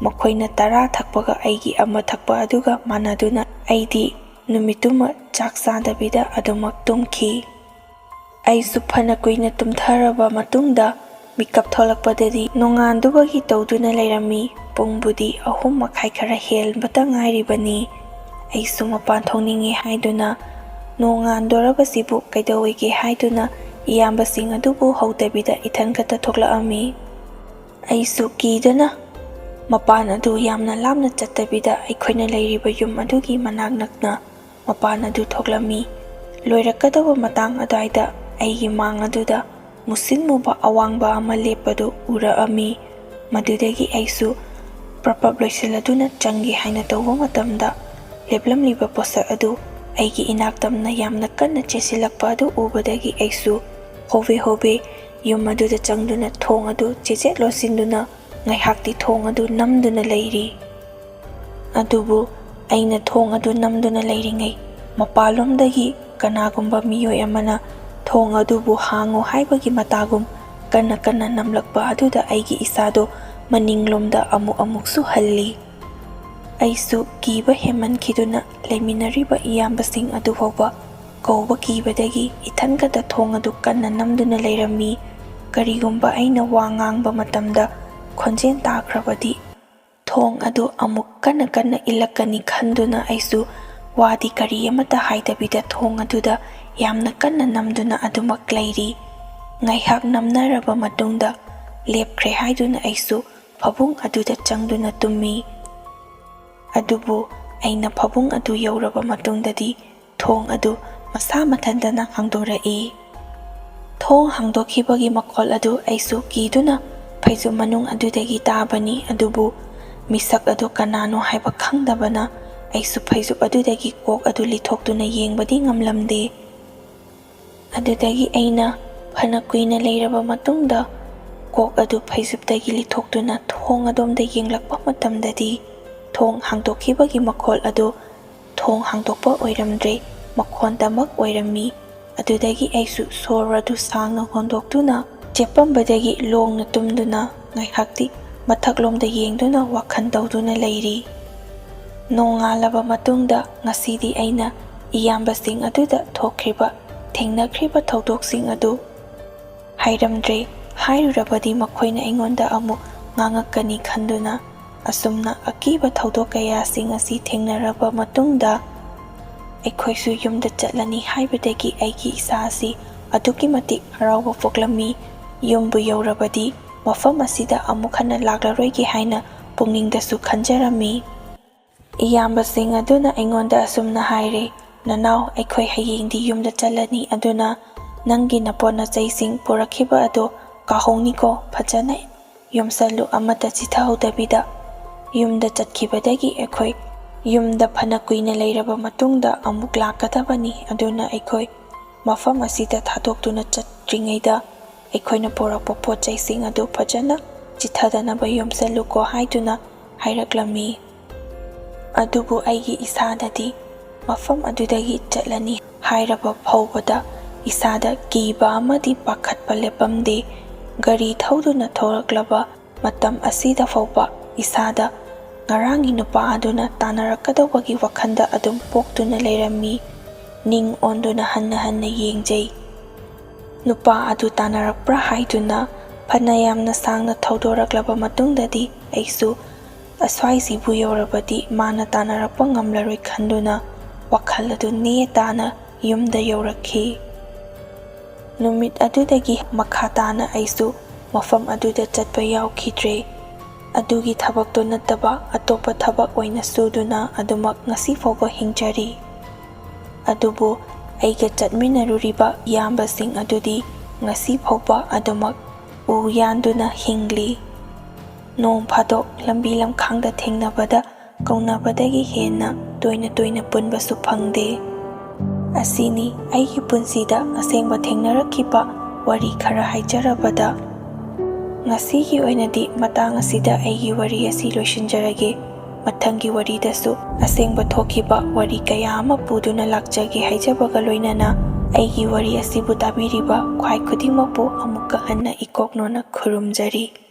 ꯃꯈꯣꯏꯅ ꯇꯔꯥ ꯊꯛꯄꯒ ꯑꯩꯒꯤ ꯑꯃ ꯊꯛꯄ ꯑꯗꯨꯒ ꯃꯥꯟꯅꯗꯨꯅ ꯑꯩꯗꯤ ꯅꯨꯃꯤꯠꯇꯨꯃ ꯆꯥꯛ ꯆꯥꯗꯕꯤꯗ ꯑꯗꯨꯃꯛ ꯇꯨꯝꯈꯤ꯫ ꯑꯩꯁꯨ ꯐꯅ ꯀꯨꯏꯅ ꯇꯨꯝꯊꯔꯕ ꯃꯇꯨꯡꯗ ꯃꯤꯀꯞ ꯊꯣꯛꯂꯛꯄꯗꯗꯤ ꯅꯣꯡꯉꯥꯟꯗꯨꯕꯒꯤ ꯇꯧꯗꯨꯅ ꯂꯩꯔꯝꯃꯤ꯫ ꯄꯨꯡꯕꯨꯗꯤ ꯑꯍꯨꯝ ꯃꯈꯥꯏ ꯈꯔ ꯍꯦꯟꯕꯇ ꯉꯥꯏꯔꯤꯕꯅꯤ꯫ ꯑꯩꯁꯨ ꯃꯄꯥꯟ ꯊꯣꯛꯅꯤꯡꯉꯦ ꯍꯥꯏꯗꯨꯅ, ꯅꯣꯡꯉꯥꯟꯗꯣꯔꯕꯁꯤꯕꯨ ꯀꯩꯗꯧꯋꯦꯒꯦ ꯍꯥꯏꯗꯨꯅ ꯏꯌꯥꯝꯕꯁꯤꯡ ꯑꯗꯨꯕꯨ ꯍꯧꯗꯕꯤꯗ ꯏꯊꯟ ꯈꯛꯇ ꯊꯣꯛꯂꯛꯑꯝꯃꯤ꯫ ꯑꯩꯁꯨ ꯀꯤꯗꯨꯅ ꯃꯄꯥꯟ ꯑꯗꯨ ꯌꯥꯝꯅ ꯂꯥꯞꯅ ꯆꯠꯇꯕꯤꯗ ꯑꯩꯈꯣꯏꯅ ꯂꯩꯔꯤꯕ ꯌꯨꯝ ꯑꯗꯨꯒꯤ ꯃꯅꯥꯛ ꯅꯛꯅ ꯃꯄꯥꯟ ꯑꯗꯨ ꯊꯣꯛꯂꯝꯃꯤ꯫ ꯂꯣꯏꯔꯛꯀꯗꯕ ꯃꯇꯥꯡ ꯑꯗꯨꯋꯥꯏꯗ ꯑꯩꯒꯤ ꯃꯥꯡ ꯑꯗꯨꯗ ꯃꯨꯁꯤꯟ ꯃꯨꯕ ꯑꯋꯥꯡꯕ ꯑꯃ ꯂꯦꯞꯄꯗꯨ ꯎꯔꯛꯑꯝꯃꯤ꯫ ꯃꯗꯨꯗꯒꯤ ꯑꯩꯁꯨ ꯄ꯭ꯔꯞ ꯄ꯭ꯔꯞ ꯂꯣꯏꯁꯤꯜꯂꯗꯨꯅ ꯆꯪꯒꯦ ꯍꯥꯏꯅ ꯇꯧꯕ ꯃꯇꯝꯗ, ꯂꯦꯞꯂꯝꯂꯤꯕ ꯄꯣꯠꯁꯛ ꯑꯗꯨ ꯑꯩꯒꯤ ꯏꯅꯥꯛ ꯇꯝꯅ ꯌꯥꯝꯅ ꯀꯟꯅ ꯆꯦꯟꯁꯤꯜꯂꯛꯄ ꯑꯗꯨ ꯎꯕꯗꯒꯤ ꯑꯩꯁꯨ ꯍꯣꯕꯦ ꯍꯣꯕꯦ ꯌꯨꯝ ꯑꯗꯨꯗ ꯆꯪꯗꯨꯅ ꯊꯣꯡ ꯑꯗꯨ ꯆꯦꯠ ꯆꯦꯠ ꯂꯣꯟꯁꯤꯟꯗꯨꯅ ꯉꯥꯏꯍꯥꯛꯇꯤ ꯊꯣꯡ ꯑꯗꯨ ꯅꯝꯗꯨꯅ ꯂꯩꯔꯤ꯫ ꯑꯗꯨꯕꯨ ꯑꯩꯅ ꯊꯣꯡ ꯑꯗꯨ ꯅꯝꯗꯨꯅ ꯂꯩꯔꯤꯉꯩ, ꯃꯄꯥꯟꯂꯣꯝꯗꯒꯤ ꯀꯅꯥꯒꯨꯝꯕ ꯃꯤꯑꯣꯏ ꯑꯃꯅ ꯊꯣꯡ ꯑꯗꯨꯕꯨ ꯍꯥꯡꯉꯨ ꯍꯥꯏꯕꯒꯤ ꯃꯇꯥꯒꯨꯝ ꯀꯟꯅ ꯀꯟꯅ ꯅꯝꯂꯛꯄ ꯑꯗꯨꯗ ꯑꯩꯒꯤ ꯏꯁꯥꯗꯣ ꯃꯅꯤꯡꯂꯣꯝꯗ ꯑꯃꯨꯛ ꯑꯃꯨꯛꯁꯨ ꯍꯜꯂꯤ꯫ ꯑꯩꯁꯨ ꯀꯤꯕ ꯍꯦꯟꯃꯟꯈꯤꯗꯨꯅ ꯂꯩꯃꯤꯟꯅꯔꯤꯕ ꯏꯌꯥꯝꯕꯁꯤꯡ ꯑꯗꯨ ꯐꯥꯎꯕ ꯀꯧꯕ ꯀꯤꯕꯗꯒꯤ ꯏꯊꯟ ꯈꯛꯇ ꯊꯣꯡ ꯑꯗꯨ ꯀꯟꯅ ꯅꯝꯗꯨꯅ ꯂꯩꯔꯝꯃꯤ꯫ ꯀꯔꯤꯒꯨꯝꯕ ꯑꯩꯅ ꯋꯥ ꯉꯥꯡꯕ ꯃꯇꯝꯗ ꯈꯣꯟꯖꯦꯜ ꯇꯥꯈ꯭ꯔꯕꯗꯤ ꯊꯣꯡ ꯑꯗꯨ ꯑꯃꯨꯛ ꯀꯟꯅ ꯀꯟꯅ ꯏꯜꯂꯛꯀꯅꯤ ꯈꯟꯗꯨꯅ ꯑꯩꯁꯨ ꯋꯥꯗꯤ ꯀꯔꯤ ꯑꯃꯠꯇ ꯍꯥꯏꯗꯕꯤꯗ ꯊꯣꯡ ꯑꯗꯨꯗ ꯌꯥꯝꯅ ꯀꯟꯅ ꯅꯝꯗꯨꯅ ꯑꯗꯨꯃꯛ ꯂꯩꯔꯤ꯫ ꯉꯥꯏꯍꯥꯛ ꯅꯝꯅꯔꯕ ꯃꯇꯨꯡꯗ ꯂꯦꯞꯈ꯭ꯔꯦ ꯍꯥꯏꯗꯨꯅ ꯑꯩꯁꯨ ꯐꯃꯨꯡ ꯑꯗꯨꯗ ꯆꯪꯗꯨꯅ ꯇꯨꯝꯃꯤ꯫ ꯑꯗꯨꯕꯨ ꯑꯩꯅ ꯐꯃꯨꯡ ꯑꯗꯨ ꯌꯧꯔꯕ ꯃꯇꯨꯡꯗꯗꯤ ꯊꯣꯡ ꯑꯗꯨ ꯃꯁꯥ ꯃꯊꯟꯇꯅ ꯍꯥꯡꯗꯣꯔꯛꯏ꯫ ꯊꯣꯡ ꯍꯥꯡꯗꯣꯛꯈꯤꯕꯒꯤ ꯃꯈꯣꯜ ꯑꯗꯨ ꯑꯩꯁꯨ ꯀꯤꯗꯨꯅ ꯐꯩꯖꯨꯞ ꯃꯅꯨꯡ ꯑꯗꯨꯗꯒꯤ ꯇꯥꯕꯅꯤ, ꯑꯗꯨꯕꯨ ꯃꯤꯁꯛ ꯑꯗꯨ ꯀꯅꯥꯅꯣ ꯍꯥꯏꯕ ꯈꯪꯗꯕꯅ ꯑꯩꯁꯨ ꯐꯩꯖꯨꯞ ꯑꯗꯨꯗꯒꯤ ꯀꯣꯛ ꯑꯗꯨ ꯂꯤꯊꯣꯛꯇꯨꯅ ꯌꯦꯡꯕꯗꯤ ꯉꯝꯂꯝꯗꯦ꯫ ꯑꯗꯨꯗꯒꯤ ꯑꯩꯅ ꯐꯅ ꯀꯨꯏꯅ ꯂꯩꯔꯕ ꯃꯇꯨꯡꯗ ꯀꯣꯛ ꯑꯗꯨ ꯐꯩꯖꯨꯞꯇꯒꯤ ꯂꯤꯊꯣꯛꯇꯨꯅ ꯊꯣꯡ ꯑꯗꯣꯝꯗ ꯌꯦꯡꯂꯛꯄ ꯃꯇꯝꯗꯗꯤ ꯊꯣꯡ ꯍꯥꯡꯗꯣꯛꯈꯤꯕꯒꯤ ꯃꯈꯣꯜ ꯑꯗꯨ ꯊꯣꯡ ꯍꯥꯡꯗꯣꯛꯄ ꯑꯣꯏꯔꯝꯗ꯭ꯔꯦ, ꯃꯈꯣꯟꯗꯃꯛ ꯑꯣꯏꯔꯝꯃꯤ꯫ ꯑꯗꯨꯗꯒꯤ ꯑꯩꯁꯨ ꯁꯣꯔ ꯑꯗꯨ ꯁꯥꯡꯅ ꯍꯣꯟꯗꯣꯛꯇꯨꯅ ꯆꯦꯞꯄꯝꯕꯗꯒꯤ ꯂꯣꯡꯅ ꯇꯨꯝꯗꯨꯅ ꯉꯥꯏꯍꯥꯛꯇꯤ ꯃꯊꯛꯂꯣꯝꯗ ꯌꯦꯡꯗꯨꯅ ꯋꯥꯈꯜ ꯇꯧꯗꯨꯅ ꯂꯩꯔꯤ꯫ ꯅꯣꯡꯉꯥꯜꯂꯕ ꯃꯇꯨꯡꯗ ꯉꯁꯤꯗꯤ ꯑꯩꯅ ꯏꯌꯥꯝꯕꯁꯤꯡ ꯑꯗꯨꯗ ꯊꯣꯛꯈ꯭ꯔꯤꯕ, ꯊꯦꯡꯅꯈ꯭ꯔꯤꯕ ꯊꯧꯗꯣꯛꯁꯤꯡ ꯑꯗꯨ ꯍꯥꯏꯔꯝꯗ꯭ꯔꯦ꯫ ꯍꯥꯏꯔꯨꯔꯕꯗꯤ ꯃꯈꯣꯏꯅ ꯑꯩꯉꯣꯟꯗ ꯑꯃꯨꯛ ꯉꯥꯡꯉꯛꯀꯅꯤ ꯈꯟꯗꯨꯅ ꯑꯁꯨꯝꯅ ꯑꯀꯤꯕ ꯊꯧꯗꯣꯛ ꯀꯌꯥꯁꯤꯡ ꯑꯁꯤ ꯊꯦꯡꯅꯔꯕ ꯃꯇꯨꯡꯗ ꯑꯩꯈꯣꯏꯁꯨ ꯌꯨꯝꯗ ꯆꯠꯂꯅꯤ ꯍꯥꯏꯕꯗꯒꯤ ꯑꯩꯒꯤ ꯏꯁꯥ ꯑꯁꯤ ꯑꯗꯨꯛꯀꯤ ꯃꯇꯤꯛ ꯍꯔꯥꯎꯕ ꯄꯣꯛꯂꯝꯃꯤ꯫ ꯌꯨꯝꯕꯨ ꯌꯧꯔꯕꯗꯤ ꯃꯐꯝ ꯑꯁꯤꯗ ꯑꯃꯨꯛ ꯍꯟꯅ ꯂꯥꯛꯂꯔꯣꯏꯒꯦ ꯍꯥꯏꯅ ꯄꯨꯛꯅꯤꯡꯗꯁꯨ ꯈꯟꯖꯔꯝꯃꯤ꯫ ꯏꯌꯥꯝꯕꯁꯤꯡ ꯑꯗꯨꯅ ꯑꯩꯉꯣꯟꯗ ꯑꯁꯨꯝꯅ ꯍꯥꯏꯔꯦ, "ꯅꯅꯥꯎ, ꯑꯩꯈꯣꯏ ꯍꯌꯦꯡꯗꯤ ꯌꯨꯝꯗ ꯆꯠꯂꯅꯤ, ꯑꯗꯨꯅ ꯅꯪꯒꯤ ꯅꯄꯣꯠ ꯅꯆꯩꯁꯤꯡ ꯄꯨꯔꯛꯈꯤꯕ ꯑꯗꯣ ꯀꯥꯎꯍꯧꯅꯤꯀꯣ, ꯐꯖꯅ ꯌꯣꯝꯁꯜꯂꯨ, ꯑꯃꯠꯇ ꯆꯤꯊꯍꯧꯗꯕꯤꯗ꯫" ꯌꯨꯝꯗ ꯆꯠꯈꯤꯕꯗꯒꯤ ꯑꯩꯈꯣꯏ ꯌꯨꯝꯗ ꯐꯅ ꯀꯨꯏꯅ ꯂꯩꯔꯕ ꯃꯇꯨꯡꯗ ꯑꯃꯨꯛ ꯂꯥꯛꯀꯗꯕꯅꯤ, ꯑꯗꯨꯅ ꯑꯩꯈꯣꯏ ꯃꯐꯝ ꯑꯁꯤꯗ ꯊꯥꯗꯣꯛꯇꯨꯅ ꯆꯠꯇ꯭ꯔꯤꯉꯩꯗ ꯑꯩꯈꯣꯏꯅ ꯄꯨꯔꯛꯄ ꯄꯣꯠ ꯆꯩꯁꯤꯡ ꯑꯗꯨ ꯐꯖꯅ ꯆꯤꯊꯗꯅꯕ ꯌꯣꯝꯁꯜꯂꯨꯀꯣ ꯍꯥꯏꯗꯨꯅ ꯍꯥꯏꯔꯛꯂꯝꯃꯤ꯫ ꯑꯗꯨꯕꯨ ꯑꯩꯒꯤ ꯏꯁꯥꯗꯗꯤ ꯃꯐꯝ ꯑꯗꯨꯗꯒꯤ ꯆꯠꯂꯅꯤ ꯍꯥꯏꯔꯕ ꯐꯥꯎꯕꯗ ꯏꯁꯥꯗ ꯀꯤꯕ ꯑꯃꯗꯤ ꯄꯥꯈꯠꯄ ꯂꯦꯞꯄꯝꯗꯦ꯫ ꯒꯥꯔꯤ ꯊꯧꯗꯨꯅ ꯊꯣꯔꯛꯂꯕ ꯃꯇꯝ ꯑꯁꯤꯗ ꯐꯥꯎꯕ ꯏꯁꯥꯗ ꯉꯔꯥꯡꯒꯤ ꯅꯨꯄꯥ ꯑꯗꯨꯅ ꯇꯥꯟꯅꯔꯛꯀꯗꯧꯕꯒꯤ ꯋꯥꯈꯜꯗ ꯑꯗꯨꯝ ꯄꯣꯛꯇꯨꯅ ꯂꯩꯔꯝꯃꯤ꯫ ꯅꯤꯡ ꯑꯣꯟꯗꯨꯅ ꯍꯟꯅ ꯍꯟꯅ ꯌꯦꯡꯖꯩ꯫ ꯅꯨꯄꯥ ꯑꯗꯨ ꯇꯥꯟꯅꯔꯛꯄ꯭ꯔꯥ ꯍꯥꯏꯗꯨꯅ ꯐꯅ ꯌꯥꯝꯅ ꯁꯥꯡꯅ ꯊꯧꯗꯣꯔꯛꯂꯕ ꯃꯇꯨꯡꯗꯗꯤ ꯑꯩꯁꯨ ꯑꯁ꯭ꯋꯥꯏꯁꯤꯕꯨ ꯌꯧꯔꯕꯗꯤ ꯃꯥꯅ ꯇꯥꯟꯅꯔꯛꯄ ꯉꯝꯂꯔꯣꯏ ꯈꯟꯗꯨꯅ ꯋꯥꯈꯜ ꯑꯗꯨ ꯅꯦ ꯇꯥꯅ ꯌꯨꯝꯗ ꯌꯧꯔꯛꯈꯤ꯫ ꯅꯨꯃꯤꯠ ꯑꯗꯨꯗꯒꯤ ꯃꯈꯥ ꯇꯥꯅ ꯑꯩꯁꯨ ꯃꯐꯝ ꯑꯗꯨꯗ ꯆꯠꯄ ꯌꯥꯎꯈꯤꯗ꯭ꯔꯦ꯫ ꯑꯗꯨꯒꯤ ꯊꯕꯛꯇꯨ ꯅꯠꯇꯕ ꯑꯇꯣꯞꯄ ꯊꯕꯛ ꯑꯣꯏꯅ ꯁꯨꯗꯨꯅ ꯑꯗꯨꯃꯛ ꯉꯁꯤ ꯐꯥꯎꯕ ꯍꯤꯡꯖꯔꯤ꯫ ꯑꯗꯨꯕꯨ ꯑꯩꯒ ꯆꯠꯃꯤꯟꯅꯔꯨꯔꯤꯕ ꯏꯌꯥꯝꯕꯁꯤꯡ ꯑꯗꯨꯗꯤ ꯉꯁꯤ ꯐꯥꯎꯕ ꯑꯗꯨꯃꯛ ꯎ ꯌꯥꯟꯗꯨꯅ ꯍꯤꯡꯂꯤ꯫ ꯅꯣꯡ ꯐꯥꯗꯣꯛ ꯂꯝꯕꯤ ꯂꯝꯈꯥꯡꯗ ꯊꯦꯡꯅꯕꯗ ꯀꯧꯅꯕꯗꯒꯤ ꯍꯦꯟꯅ ꯇꯣꯏꯅ ꯇꯣꯏꯅ ꯄꯨꯟꯕꯁꯨ ꯐꯪꯗꯦ꯫ ꯑꯁꯤꯅꯤ ꯑꯩꯒꯤ ꯄꯨꯟꯁꯤꯗ ꯑꯁꯦꯡꯕ ꯊꯦꯡꯅꯔꯛꯈꯤꯕ ꯋꯥꯔꯤ ꯈꯔ ꯍꯥꯏꯖꯔꯕꯗ꯫ ꯉꯁꯤꯒꯤ ꯑꯣꯏꯅꯗꯤ ꯃꯇꯥꯡ ꯑꯁꯤꯗ ꯑꯩꯒꯤ ꯋꯥꯔꯤ ꯑꯁꯤ ꯂꯣꯏꯁꯤꯟꯖꯔꯒꯦ꯫ ꯃꯊꯪꯒꯤ ꯋꯥꯔꯤꯗꯁꯨ ꯑꯁꯦꯡꯕ ꯊꯣꯛꯈꯤꯕ ꯋꯥꯔꯤ ꯀꯌꯥ ꯑꯃ ꯄꯨꯗꯨꯅ ꯂꯥꯛꯆꯒꯦ ꯍꯥꯏꯖꯕꯒ ꯂꯣꯏꯅꯅ ꯑꯩꯒꯤ ꯋꯥꯔꯤ ꯑꯁꯤꯕꯨ ꯇꯥꯕꯤꯔꯤꯕ ꯈ꯭ꯋꯥꯏ ꯈꯨꯗꯤꯡꯃꯛꯄꯨ ꯑꯃꯨꯛꯀ ꯍꯟꯅ ꯏꯀꯣꯛꯅꯣꯅ ꯈꯨꯔꯨꯝꯖꯔꯤ꯫